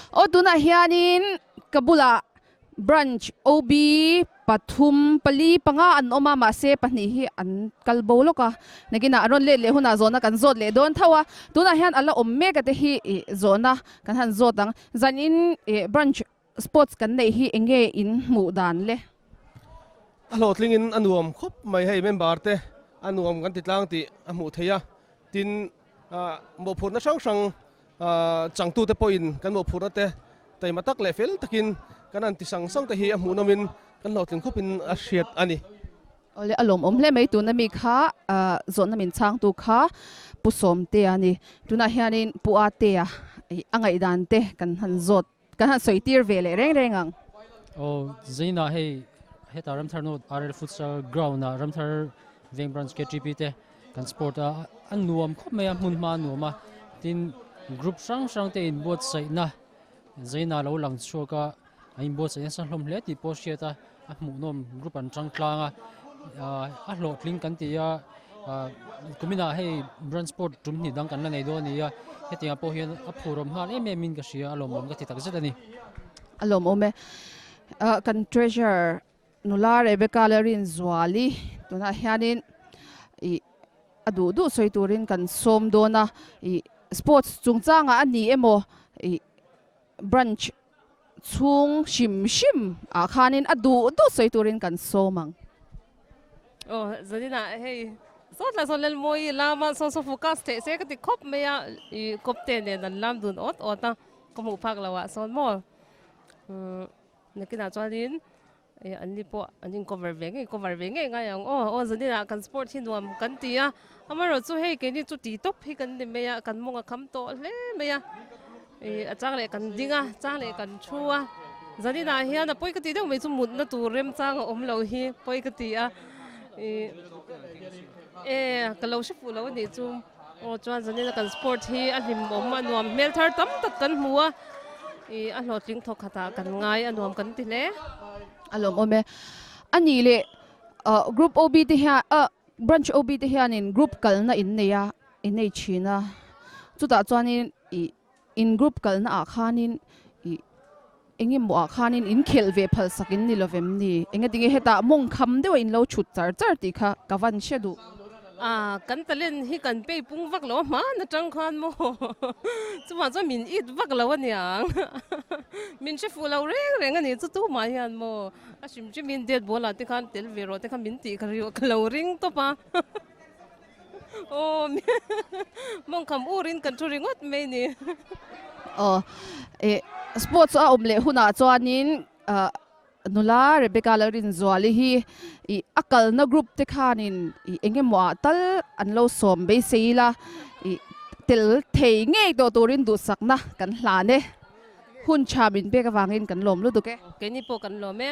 E: Aw tunah hianin ka bulah Branch OB pathum pali panga an awm a, mahse pahnih hi an kal bo lawk a, nakinah an rawn let leh hunah zawhna kan zawt leh dawn tho a, tunah hian a la awm mek a te hi ih zawhna kan han zawt ang. Zanin ih branch sports kan neih hi eng nge in hmuh dan le?
B: A hlawhtlingin a nuam khawp mai hei member te a nuam kan ti tlang tih a hmuh theih a, tin mawhphurhna hrang hrang Changtute pawhin kan mawhphurhna te taima tak leh fel takin kan han ti sang sang te hi a hmuhnawmin kan hlawhtling khawpin a hriat a ni.
E: Awle a lawmawm hle mai tuna mi kha zawhna min chhangtu kha Pu Sawmtea a ni. Tunah hianin Pu Atea a ngaihdan te kan han zawt kan han sawi tir ve leh reng reng ang.
O: Aw Zainah hei hetah Ramthar North RL Futsal Ground ah Ramthar Veng Branch KTP te Kan sport a a nuam khawp mai a hmun hma a nuam a tin group hrang hrang te inbuatsaihna zaina lo lang chhuak a a inbuatsaih nasa hlawm hle tih pawh a hriat a a hmuhnawm group an tang tlang a ah a hlawhtling kan ti a ah kuminah hei branch sport tum hnih dang kan la nei dawn a ni a hetiang ah pawh hian a phurawm nghal em em in ka hria a lawmawm ka ti tak zet a ni.
E: A lawmawm e ah kan treasure Nula Rebecca leh Rinzuali tunah hianin ih a duh duh sawi turin kan sawm dawn a, ih sports chungchangah a ni emaw ih branch chhung hrim hrim ah khanin a duh duh sawi turin kan sawm ang.
D: Aw zaninah hei sawt lah sawn Lalmawi lama sawn saw focus theih se ka ti khawp mai a, ih kawpte nen an lam dun awt awt a, ka hmuh phak loh ah sawn maw umm. Nakinah chuanin ih an ni pawh an in cover ve ngei cover ve ngei ngai ang aw aw zaninah kan sport hi nuam kan ti a amaherawh chu hei keini chu ti tawp hi kan ni mai a kan mawng a kham tawh hle mai a ih a chang leh kan ding a chang leh kan thu a zaninah hian a pawi ka tih deuh mai chu mutna tur remchang a awm lo hi pawi ka ti a ih e ka lo hre fuh lo a nih chu aw chuan zanina kan sport hi a hlimawm a nuam hmel thar tam tak kan hmu a. Ih a hlawhtling thawk khatah kan ngai a nuam kan ti hle.
E: A lawmawm e. A nih leh group OB te hian branch OB te hianin group kalna in nei a, in nei thin a. Chutah chuanin ih in group kalna ah khanin ih eng emaw ah khanin in khelh ve phal sak in ni lovem ni? Engatinge hetah mawng kham deuha in lo chhut char char tih kha ka van hre duh.
D: A, kan talent hi kan pei pung vak lo a hman atang khan maw chuvang chuan min it vak lo a niang min hre fuh lo reng reng a ni chu tumah hian maw a hrim hrim in dead ball ah te khan tel ve rawh te kha min tih ka ri ka lo ring tawp a aw mawngkham ur in kan thu ringawt mai ni.
E: Aw eh sports a awm leh hunah chuanin ah. Nula Rebecca Lalrinzuali hi ih a kalna group te khanin ih eng emaw ah tal an lo sawm beisei ila ih tel thei ngei tawh turin duhsakna kan hlan e. Hun tha min pek avangin kan lawm lutuk e.
D: Keini pawh kan lawm e.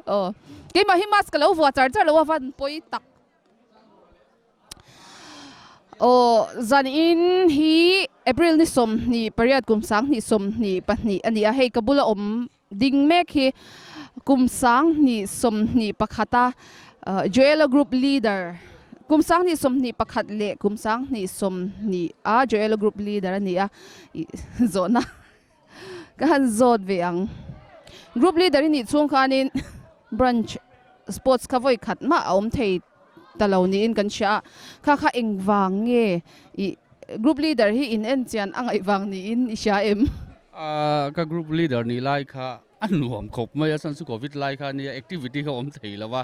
E: Aw keimah hi mask ka lo vuah char char lo a van pawi tak. Aw zanin hi April ni 28 kum 2022 a ni a hei ka bula awm ding mek hi kum 2021 a Joela group leader kum 2021 leh kum 2020 a Joela group leader a ni a ih zawhna Ka han zawt ve ang. Group leader i nih chhung khanin branch sports kha vawi khat mah a awm thei ta lo niin kan hria a, kha kha engvang nge i group leader hi in en chian a ngaih vang niin i hria em?
H: Ka group leader nih lai kha a nuam khawp mai a, chuan chu covid lai kha nia activity kha awm thei lo a,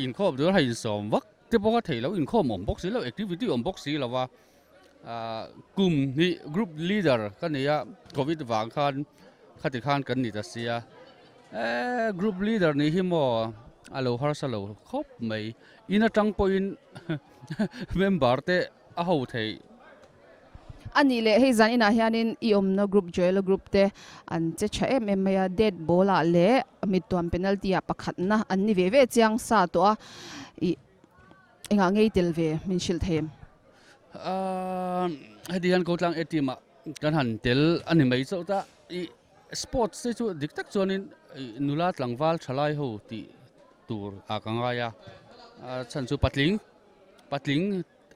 H: inkhawm tur a insawm vak te pawh kha thei lo, inkhawm awm bawk si lo, activity awm bawk si lo a. Kum hnih group leader ka ni a, covid vang khan khati khan kan ni ta sia. Eee group leader nih hi maw a lo harsa lo khawp mai. In atang pawhin member te a ho thei.
E: A nih leh hei zan inah hianin i awmna group Joel group te an che tha em em mai a, dead ball ah leh mittuam penalty ah pakhatna an ni ve ve chiang sa tawh a. Ih. Engah ngei tel ve min hrilh thei em?
H: Ahh heti hian Kotlang A team ah kan han tel a ni mai chauh ta. Ih sports te chu dik tak chuanin ih nula tlangval thalai ho tih tur ah ka ngai a. A chhan chu patling patling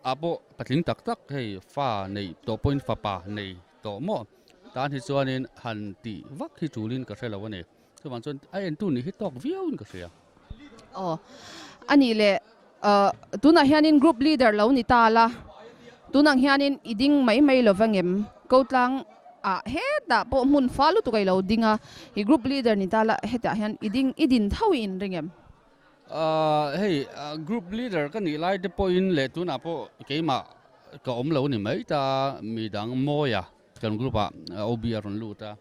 H: ah pawh patling tak tak hei fa neih tawh pawhin fapa nei tawh maw tan hi chuanin han tih vak hi tulin ka hre lo a ni. Chuvang chuan a entu nih hi tawk viauin ka hria.
E: Aw, a nih leh tunah hianin group leader lo ni ta la, tunang hianin i ding mai mai lo vangem, Kotlang ah hetah pawh hmun fa lutuk a i lo ding a, i group leader ni ta la hetah hian i ding i din tho i inring em?
H: Hei group leader ka nih lai te pawhin leh tunah pawh keimah ka awm lo ni mai ta, midang Mawia Kan group ah OB a rawn lut a,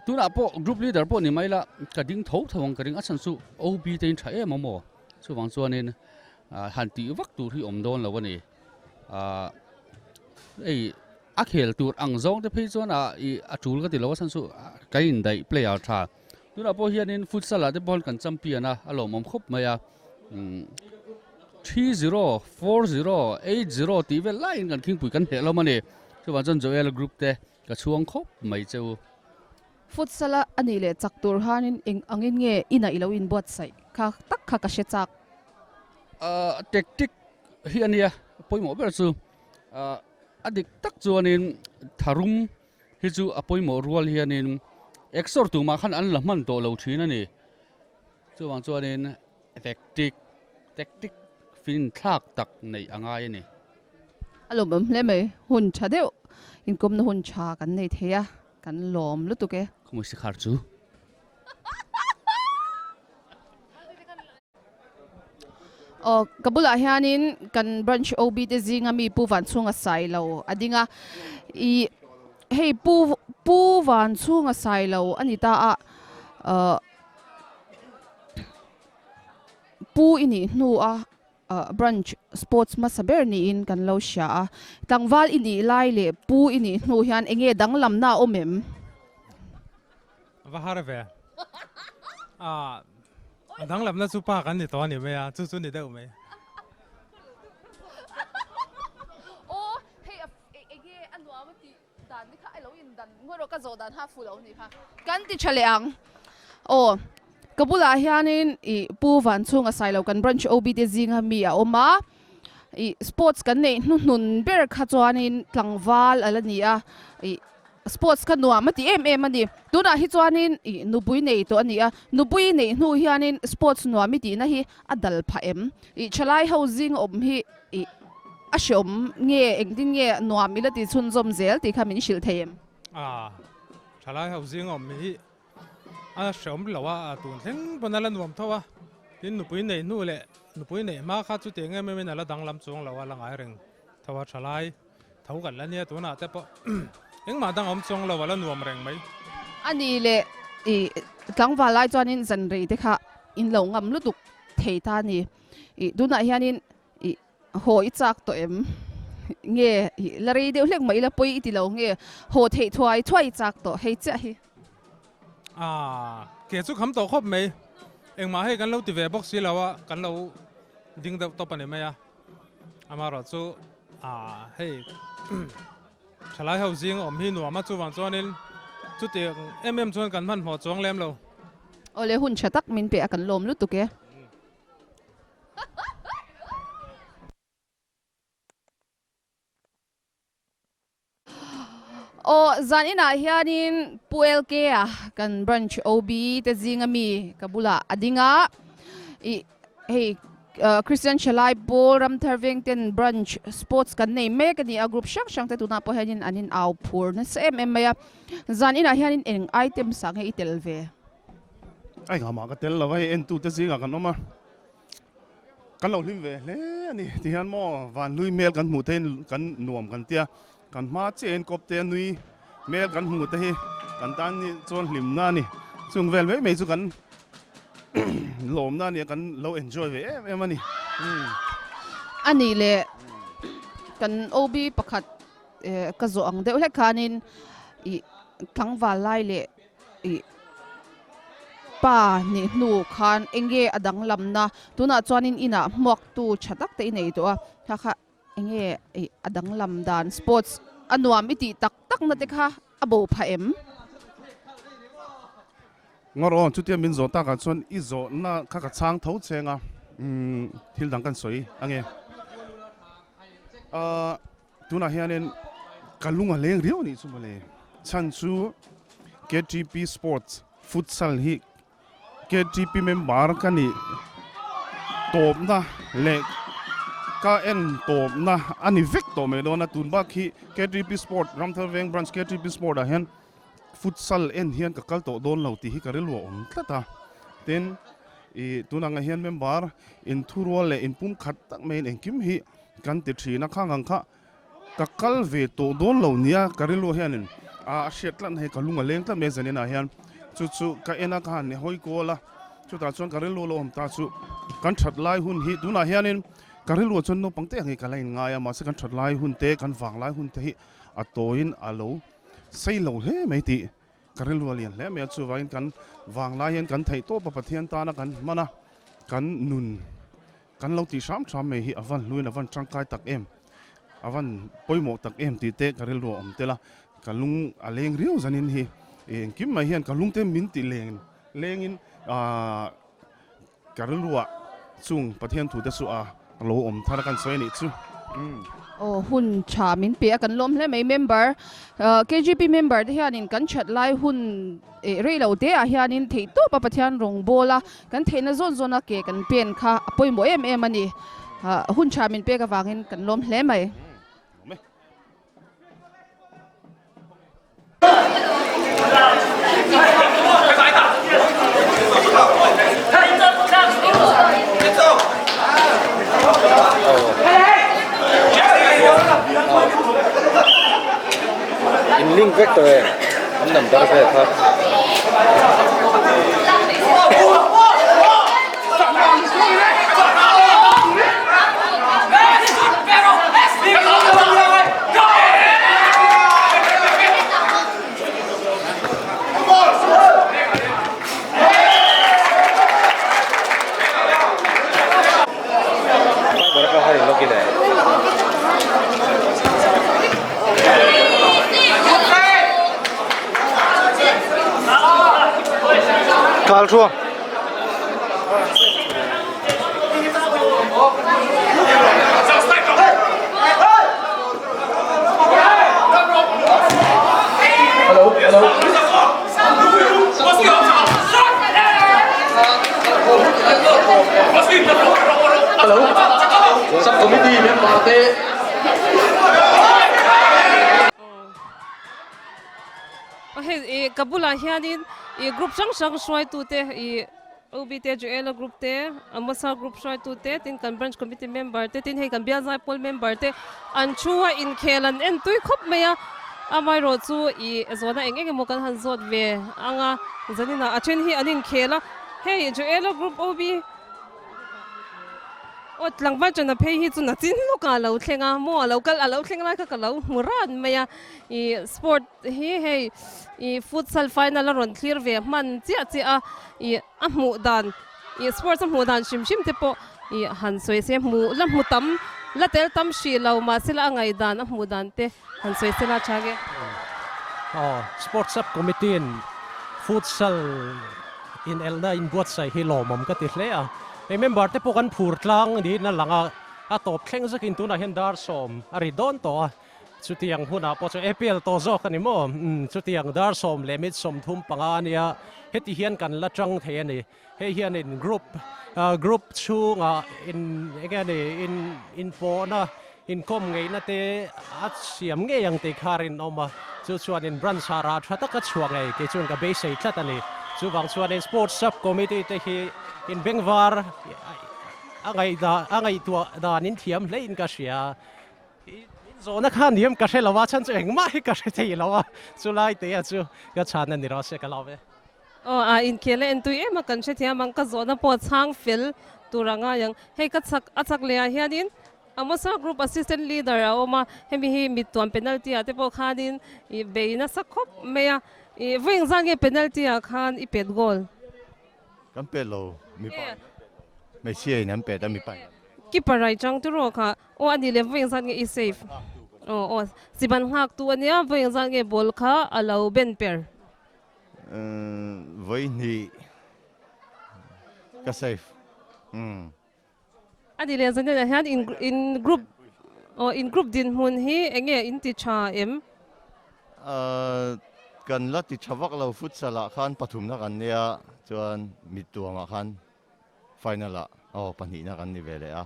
H: tunah pawh group leader pawh ni mai la ka ding tho tho ang ka ring a chhan chu OB te in tha em awm aw chuvang chuanin han tih vak tur hi awm dawn lo a ni hei a khel tur ang zawng te phei chuan ih a tul ka ti lo a chhan chu ka indaih player tha tunah pawh hianin futsal ah te pawh hian kan champion a a lawmawm khawp mai a. 3-0, 4-0, 8-0 tih vel laiin kan khingpui kan hneh hlawm a ni. Chuvang chuan Joel group te ka chhuang khawp mai che u.
E: Futsal a anih leh chak tur hanin eng angin nge inah i lo inbuatsaih kha tak kha ka hre chak.
H: Tactic hi a nia pawimawh ber chu a dik tak chuanin tharum hi chu a pawimawh rual hianin exor tumah khan an la hman tawh lo thin a ni. Chuvang chuanin tactic tactic fin thlak tak neih a ngai a ni.
E: A lawmawm hle mai, hun tha deuh inkawmna hun tha kan nei thei a, kan lawm lutuk e.
H: Khawngaih sikhar chu.
E: Aw, ka bulah hianin kan branch OB te zinga mi Pu Vanchhunga Sailo a ding a, ih hei Pu Pu Vanchhunga Sailo a ni ta a, ahh Pu i nih hnu a branch sports hmasa ber niin kan lo hria a, tlangval i nih lai leh Pu i nih hnu hian eng nge danglamna a awm em?
P: Va har ve. A danglamna chu pa kan ni tawh a ni mai a, chu chu ni deuh mai.
E: Aw, hei a enge a nuam a tih dan te kha a lo indan ngawt rawh ka zawh dan kha a fuh lo a nih kha. Kan ti tha leh ang. Aw, ka bulah hianin ih Pu Vanchhunga Sailo kan branch OB te zinga mi a awm a, ih sports kan neih hnuhnun ber kha chuanin tlangval a la ni a, ih Sports kha nuam a ti em em a ni. Tunah hi chuanin ih nupui nei tawh a ni a, nupui neih hnu hianin sports nuam i tihna hi a dal phah em? Ih thalai ho zing awm hi ih a hreawm nge engtin nge nuam ila ti chhunzawm zel tih kha min hrilh thei em?
P: A, thalai ho zing awm hi a hreawm lo a, tun thleng pawn a la nuam tho a, tin nupui neih hnu leh nupui neih hma kha chutiang em emin a la danglam chuang lo a, la ngai reng tho a thalai. Tho kan la nia tunah te pawh engmah dang awm chuang lo a la nuam reng mai.
E: A nih leh i tlangval lai chuanin zan rei te kha in lo ngam lutuk thei ta a ni. I tunah hianin i haw i chak tawh em? Nge i la rei deuh hlek mah ila pawi i ti lo nge haw theih thuai thuai i chak tawh hei chiah hi.
P: Aaa ke chu kham tawh khawp mai. Engmah hei kan lo ti ve bawk si lo a, kan lo ding deuh tawp a ni mai a. Amaherawh chu aaa hei thalai ho zing awm hi nuam a chuvang chuanin chutiang em em chuan kan hmanhmawh chuang lem lo.
E: Awle hun tha tak min pe a kan lawm lutuk e. Aw zan inah hianin Pu LK a kan branch OB te zinga mi ka bulah a ding a, ih hei Christian Thalai Pawl Ramthar Veng ten branch sports kan nei mek a ni a, group hrang hrang te tunah pawh hianin an in au phur nasa em em mai a, zan inah hianin eng items ah nge i tel ve?
C: A engah mah ka tel lo a, hei entute zingah kan awm a. Kan lo hlim ve hle a ni ti hian maw vanhlui hmel kan hmuh te hi kan nuam kan tia kan hma chiah in kawp te a nui hmel kan hmuh te hi kan tan ni chuan hlimna a ni chung vel mai mai chu kan lawmna a ni a kan lo enjoy ve em em a ni.
E: A nih leh kan OB pakhat ka zawh ang deuh hlek khanin ih tlangval lai leh Ih pa nih hnu khan eng nge a danglamna tunah chuanin inah hmuaktu tha tak te i nei tawh a kha kha eng nge ih a danglam dan sports a nuam i tih tak tak na te kha a bo phah em?
C: Ngawr aw chutia min zawh takah chuan i zawhna kha ka chhang tho cheng a umm thil dang kan sawi ange ahh. Tunah hianin ka lung a leng riau anih chu mawle. Chhan chu KTP Sports Futsal hi KTP member ka nih tawpna leh ka en tawpna a ni vek tawh mai dawn a. Tun bak hi KTP Sport Ramthar Veng Branch KTP Sport ah hian futsal en hian ka kal tawh dawn lo tih hi ka rilru a awm tlat a. Tin, ih tunah ngah hian member inthurual leh inpumkhat tak maiin engkim hi Kan ti thin a, khang ang kha ka kal ve tawh dawn lo nia ka rilru hianin a hriat tlat na hi ka lung a leng tlat mai a zaninah hian chu chu ka en a ka han hawi kual a chutah chuan ka rilru lo awm ta chu kan that lai hun hi tunah hianin ka rilru ah chuan naupang te ang hi ka la in ngai a mahse kan that lai hun te kan vang lai hun te hi a tawiin a lo sei lo hle mai tih ka rilru a lian hle mai a chuvangin kan vang lai hian kan theih tawp a Pathian tana kan hman a kan nun Kan lo tih hram hram mai hi a van hluin a van tangkai tak em, a van pawimawh tak em tih te ka rilru a awm tel a, ka lung a leng riau zanin hi.
Q: Engkim mai hian ka lungte min ti leng lengin ka rilruah chung Pathian thute chu a lo awm thar a kan sawi a nih chu.
E: Aw hun tha min pe a kan lawm hle mai member KGP member te hianin kan that lai hun rei lo te ah hianin theih tawp a Pathian rawngbawl a kan theihna zawn zawn a ke kan pen kha a pawimawh em em a ni hun tha min pek avangin kan lawm hle mai.
R: In link vek tawh e an number vel kha. Kal thua.
G: Hello, hello. Hello. Sub committee member te.
D: Hei i ka bulah hianin i group hrang hrang hruaitute i OB te Joela group te Amosa group hruaitu te tin kan branch committee member te tin hei kan bial zaipawl member te an thu a inkhel an en tui khawp mai a amaherawh chu ih zawhna eng eng emaw kan han zawt ve ang a zaninah a then hi an inkhel a hei Joela group OB Aw tlangval chana phei hi chu nachin lawkah a lo thleng a maw a lo kal a lo thleng lai kha ka lo hmu ran mai a ih sport hi hei ih futsal final a rawn thlir ve hman chiah chiah a ih a hmuh dan ih sports a hmuh dan hrim hrim te pawh ih han sawi se hmuh la hmu tam la tel tam hrih lo mahse la a ngaih dan a hmuh dan te han sawi se la tha nge.
S: Aw sports sub committee in futsal inelna inbuatsaih hi lawmawm ka ti hle a hei member te pawh kan phur tlang niin a lang a a tawp thleng zakin tunah hian dar sawm a ri dawn tawh a. Chutiang hunah pawh chuan April tawh zawk a ni maw? Umm, chutiang dar 15 35 a nia, heti hian kan la tang thei a ni. Hei hianin group, group chhungah in enge a ni, in inpawhna, inkawm ngeihna te a siam ngei ang tih kha rinawm a. Chu chuanin branch ah rah tha taka chhuah ngei kei chuan ka beisei tlat a ni. Chuvang chuanin Sports Sub Committee te hi inbengvar a ngaihdan, a ngaihtuah dan inthiam hlein ka hria. In zawhna kha niam ka hre lo a, chhan chu engmah hi ka hre thei lo a, chulai te a chu ka chhan a ni rawh se ka lo ve.
D: Aw a inkhel a entui em a kan hre thiam ang, ka zawhna pawh chhang fel tur a ngai ang. Hei ka chak a chak leh ah hianin Amosa Group Assistant Leader a awm a, hemi hi mittuam penalty ah te pawh khanin i bei nasa khawp mai a, i vawi engzat nge penalty ah khan i pet goal?
T: Kan pet lo, mipa hmeichhia in an pet a mipa in.
D: Keeper ai chang tu rawh kha. Aw a ni le vawi engzat nge i save? Aw aw chiban nghak tu a nia vawi engzat nge ball kha a lo ben per?
T: Umm vawi hnih ka save umm.
D: A ni le zanenah hian in in group aw in group dinhmun hi eng nge in ti tha em?
T: Ahh kan la ti tha vak lo futsal ah khan pathumna kan nia chuan mittuamah khan Final ah aw pahnihna kan ni ve leh a,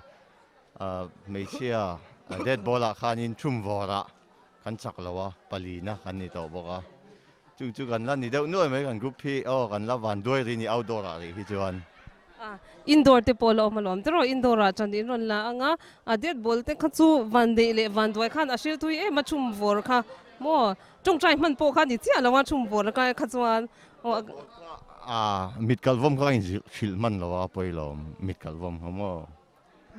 T: hmeichhia dead ball ah khanin thum vawr ah kan chak lo a, palina kan ni tawh bawk a, chung chu kan la ni deuh nuai mai kan group hi aw kan la van duai rih ni outdoor ah rih hi chuan.
D: Indoor te pawh la awm alawm tiraw, indoor ah chuan in rawn la ang a, a dead ball te kha chu van deih leh van duai khan a hril thui em a thum vawr kha maw, tawngtai hman pawh kha ni chiah lo a thum vawr kai kha chuan
T: A mit kalh vawm kha ka inzilh hrilh hman lo a, pawi lo mit kalh vawm kha maw.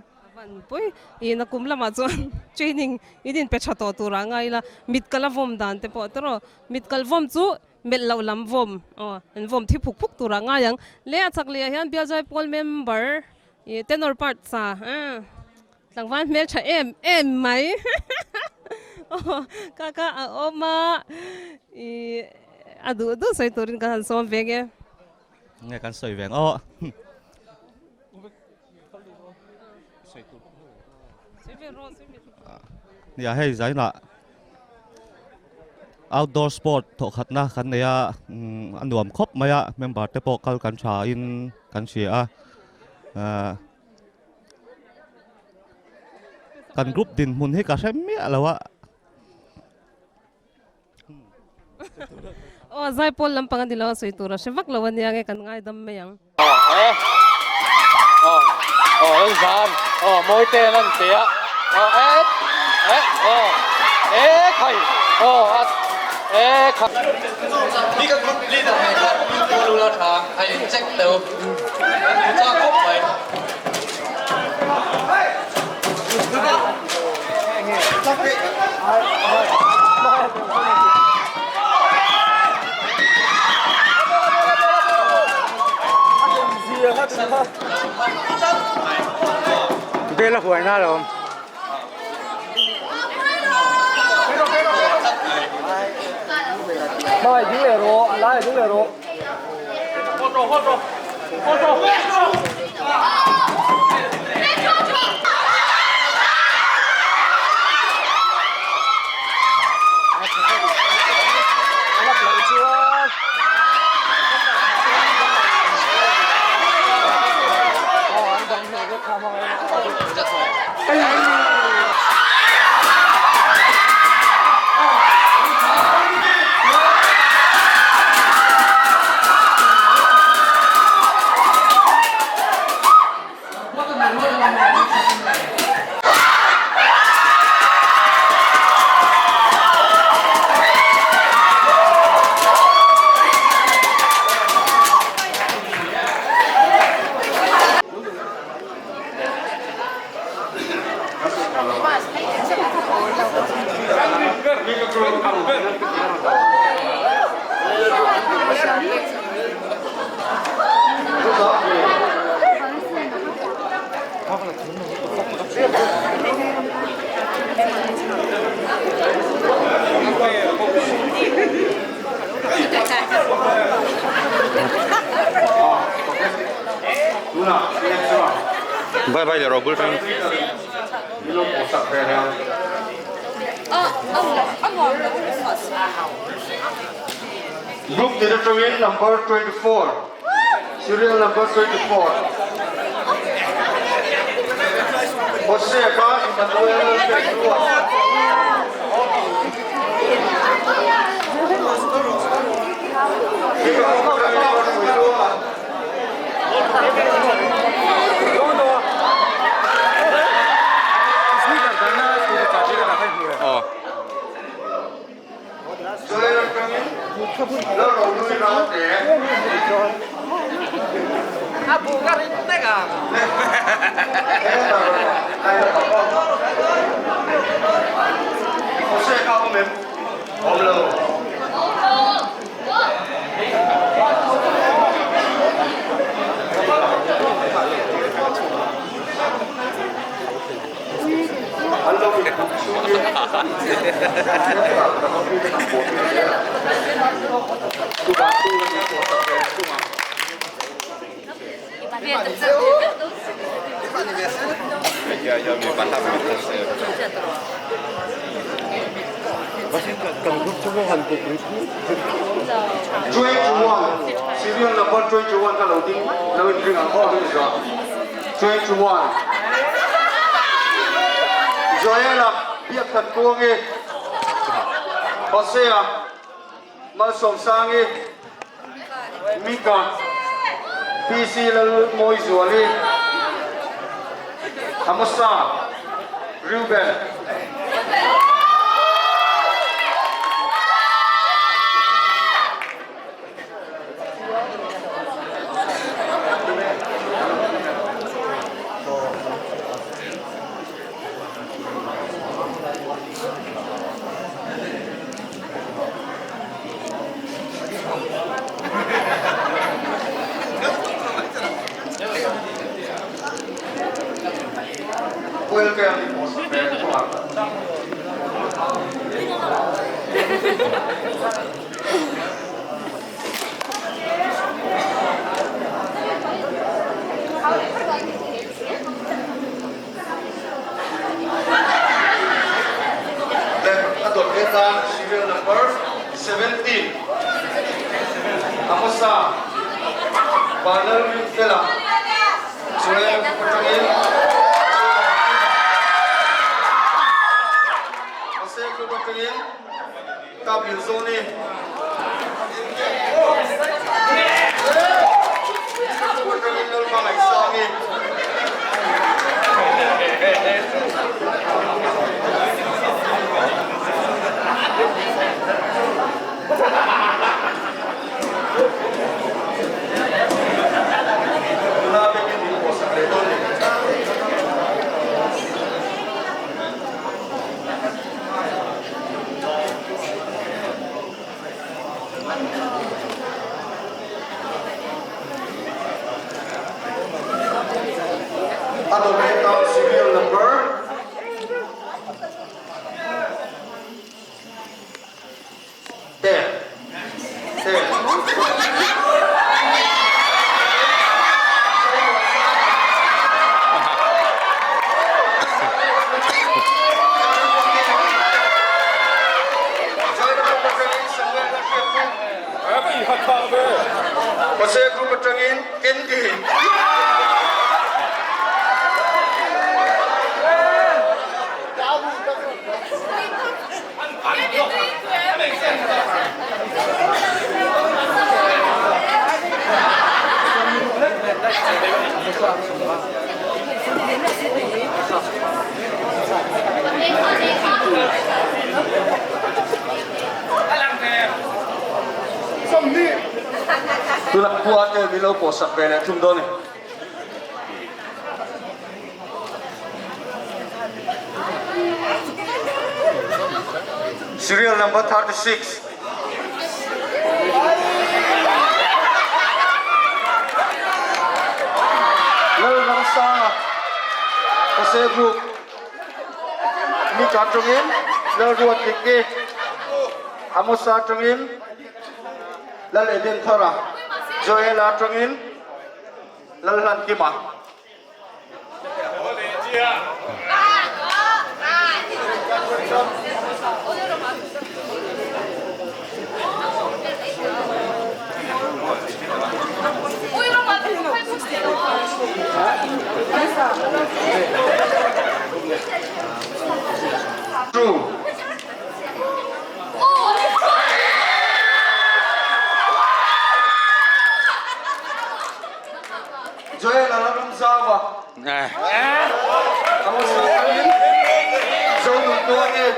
D: A van pawi, i nakum lamah chuan training in inpe tha tawh tur ah ngai ila, mit kalh a vawm dan te pawh tawrh aw, mit kalh vawm chu melh loh lam vawm aw, an vawm thi phuk phuk tur ah ngai ang. Le a chak leh ah hian Bialzai pawl member i tenor part sa tlangval hmel tha em em mai aw ka ka a awm a i. a duh duh sawi turin kan han sawm ve nge.
U: Nge kan sawi ve ang aw. Nia hei zainah outdoor sport thawhkhatna kan nei a a nuam khawp mai a member te pawh kal kan tha in kan hria a ahh kan group dinhmun hi ka hre miah lo a.
D: Aw zaipawl lampang a ni lo a sawi tur a hre vak lo a nia nge kan ngaidam mai ang.
R: Bel a huai na lo. Mai ding leh rawh, a lai ding leh rawh.
U: Vai vai le ro bul tang.
V: Group Directorate number 24, serial number 24. Jose ka Emmanuel Pedro. Serial number 21 ka lo ding lo in ring ang aw ding zo 21 Joela biak khat kuangi Hosea Malsawmsangi Mika PC Lalmawizuali Amosa Reuben. Vanlalrinfela, Joel atangin Jose Group atangin Kaplianzawni. Group atangin Lalhmangaihsangi. Nula bekin min pawhsak leh dawn ni. A dawt leh serial number. Ten. Ten. Jose Group atangin Andy. Tunah khua te min lo pawhsak ve leh thung dawn a ni. Serial number 36. Lalramsanga Jose Group Mika atangin Lalruat Dikki Amosa atangin Lal Eden Thara Joela atangin Lalhlankima. True. Joel a la ram zau a. A hmasa angin Zonun tuan e.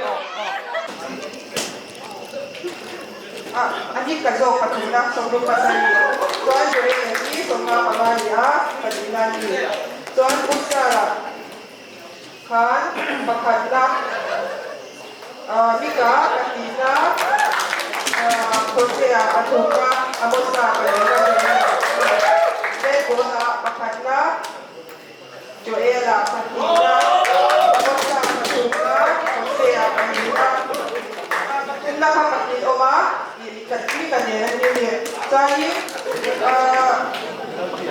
M: A ani ka zawk pathumna sawmruk pasarih chuan Joel a hi 55 a ni a, pahnihna a ni. Chuan Futsal-ah khan pakhatna Mika pahnihna Hosea a thumna Amosa palina Baseball-ah pakhatna Joel-a pahnihna Amosa pathumna Hosea pahnihna pathumna kha pahnih awm a Mika nen an ni a ni. Chuanin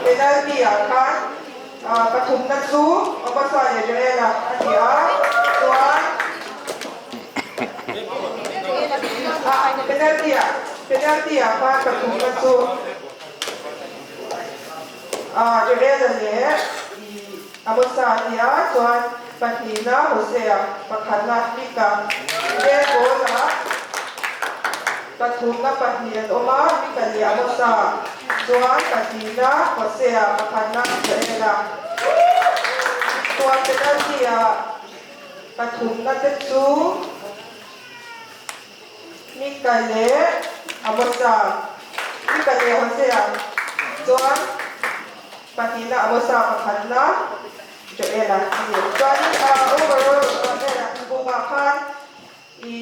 M: penalty-ah khan Pathumna chu Amosa leh Joela a ni a, chuan penalty ah penalty ah khan pathumna chu Joela leh Amosa a ni a, chuan pahnihna Hosea, pakhatna Mika. Bel ball ah pathumna pahnih an awm a, Mika leh Amosa. Chuan pahnihna Hosea pakhatna Joela chuan penalty ah pathumna te chu Mika leh Amosa Mika leh Hosea chuan pahnihna Amosa pakhatna Joela a ni. Chuanin overall bukah khan I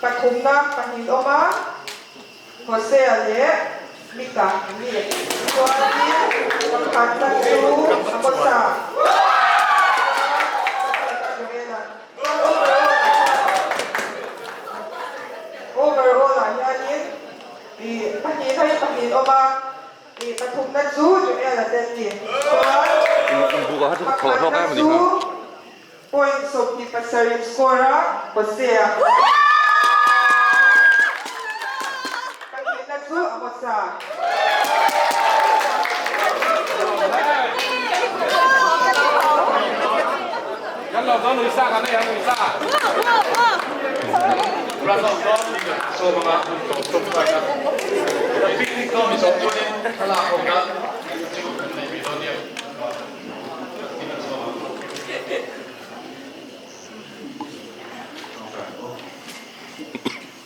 M: pathumna pahnih awm a, Hosea leh Mika an ni. Chuanin pakhatna chu Amosa, chuan Joela. Chuan overall ah hianin i pahnihna hi pahnih awm a, i pathumna chu Joela te an ni. Chuan pakhatna chu Point 27 score a Hosea. Pahnihna chu Amosa.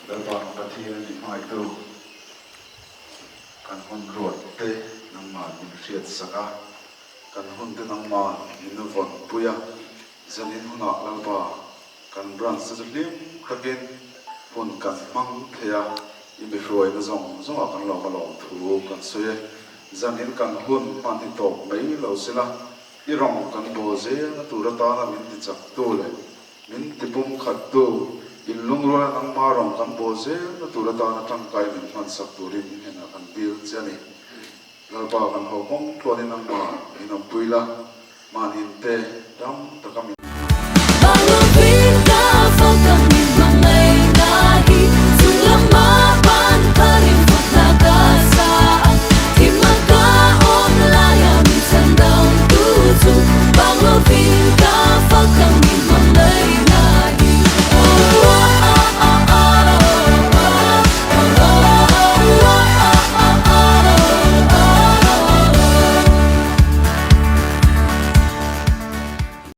F: Lalpa Pathian i hmaitu kan hun ruat te nangmah min hriat sak a, kan hun te nangmah min vawn pui a, zanin hunah Lalpa kan branch te chu hlim takin hun kan hmang thei a, i mi hruaina zawng zawngah kan lawm a lawm thu kan sawi e. Zanin kan hun hman hi tawp mai lo sela, i rawng kan bawl zelna tur atana min ti chaktu leh Min ti pum khattu, inlungruala nangma rawng kan bawl zelna tur atana tangkai min hmansak turin i hnenah kan dil che a ni. Lalpa kan ho kawng tluanin nangma min awmpui la, mahnin te dam taka min.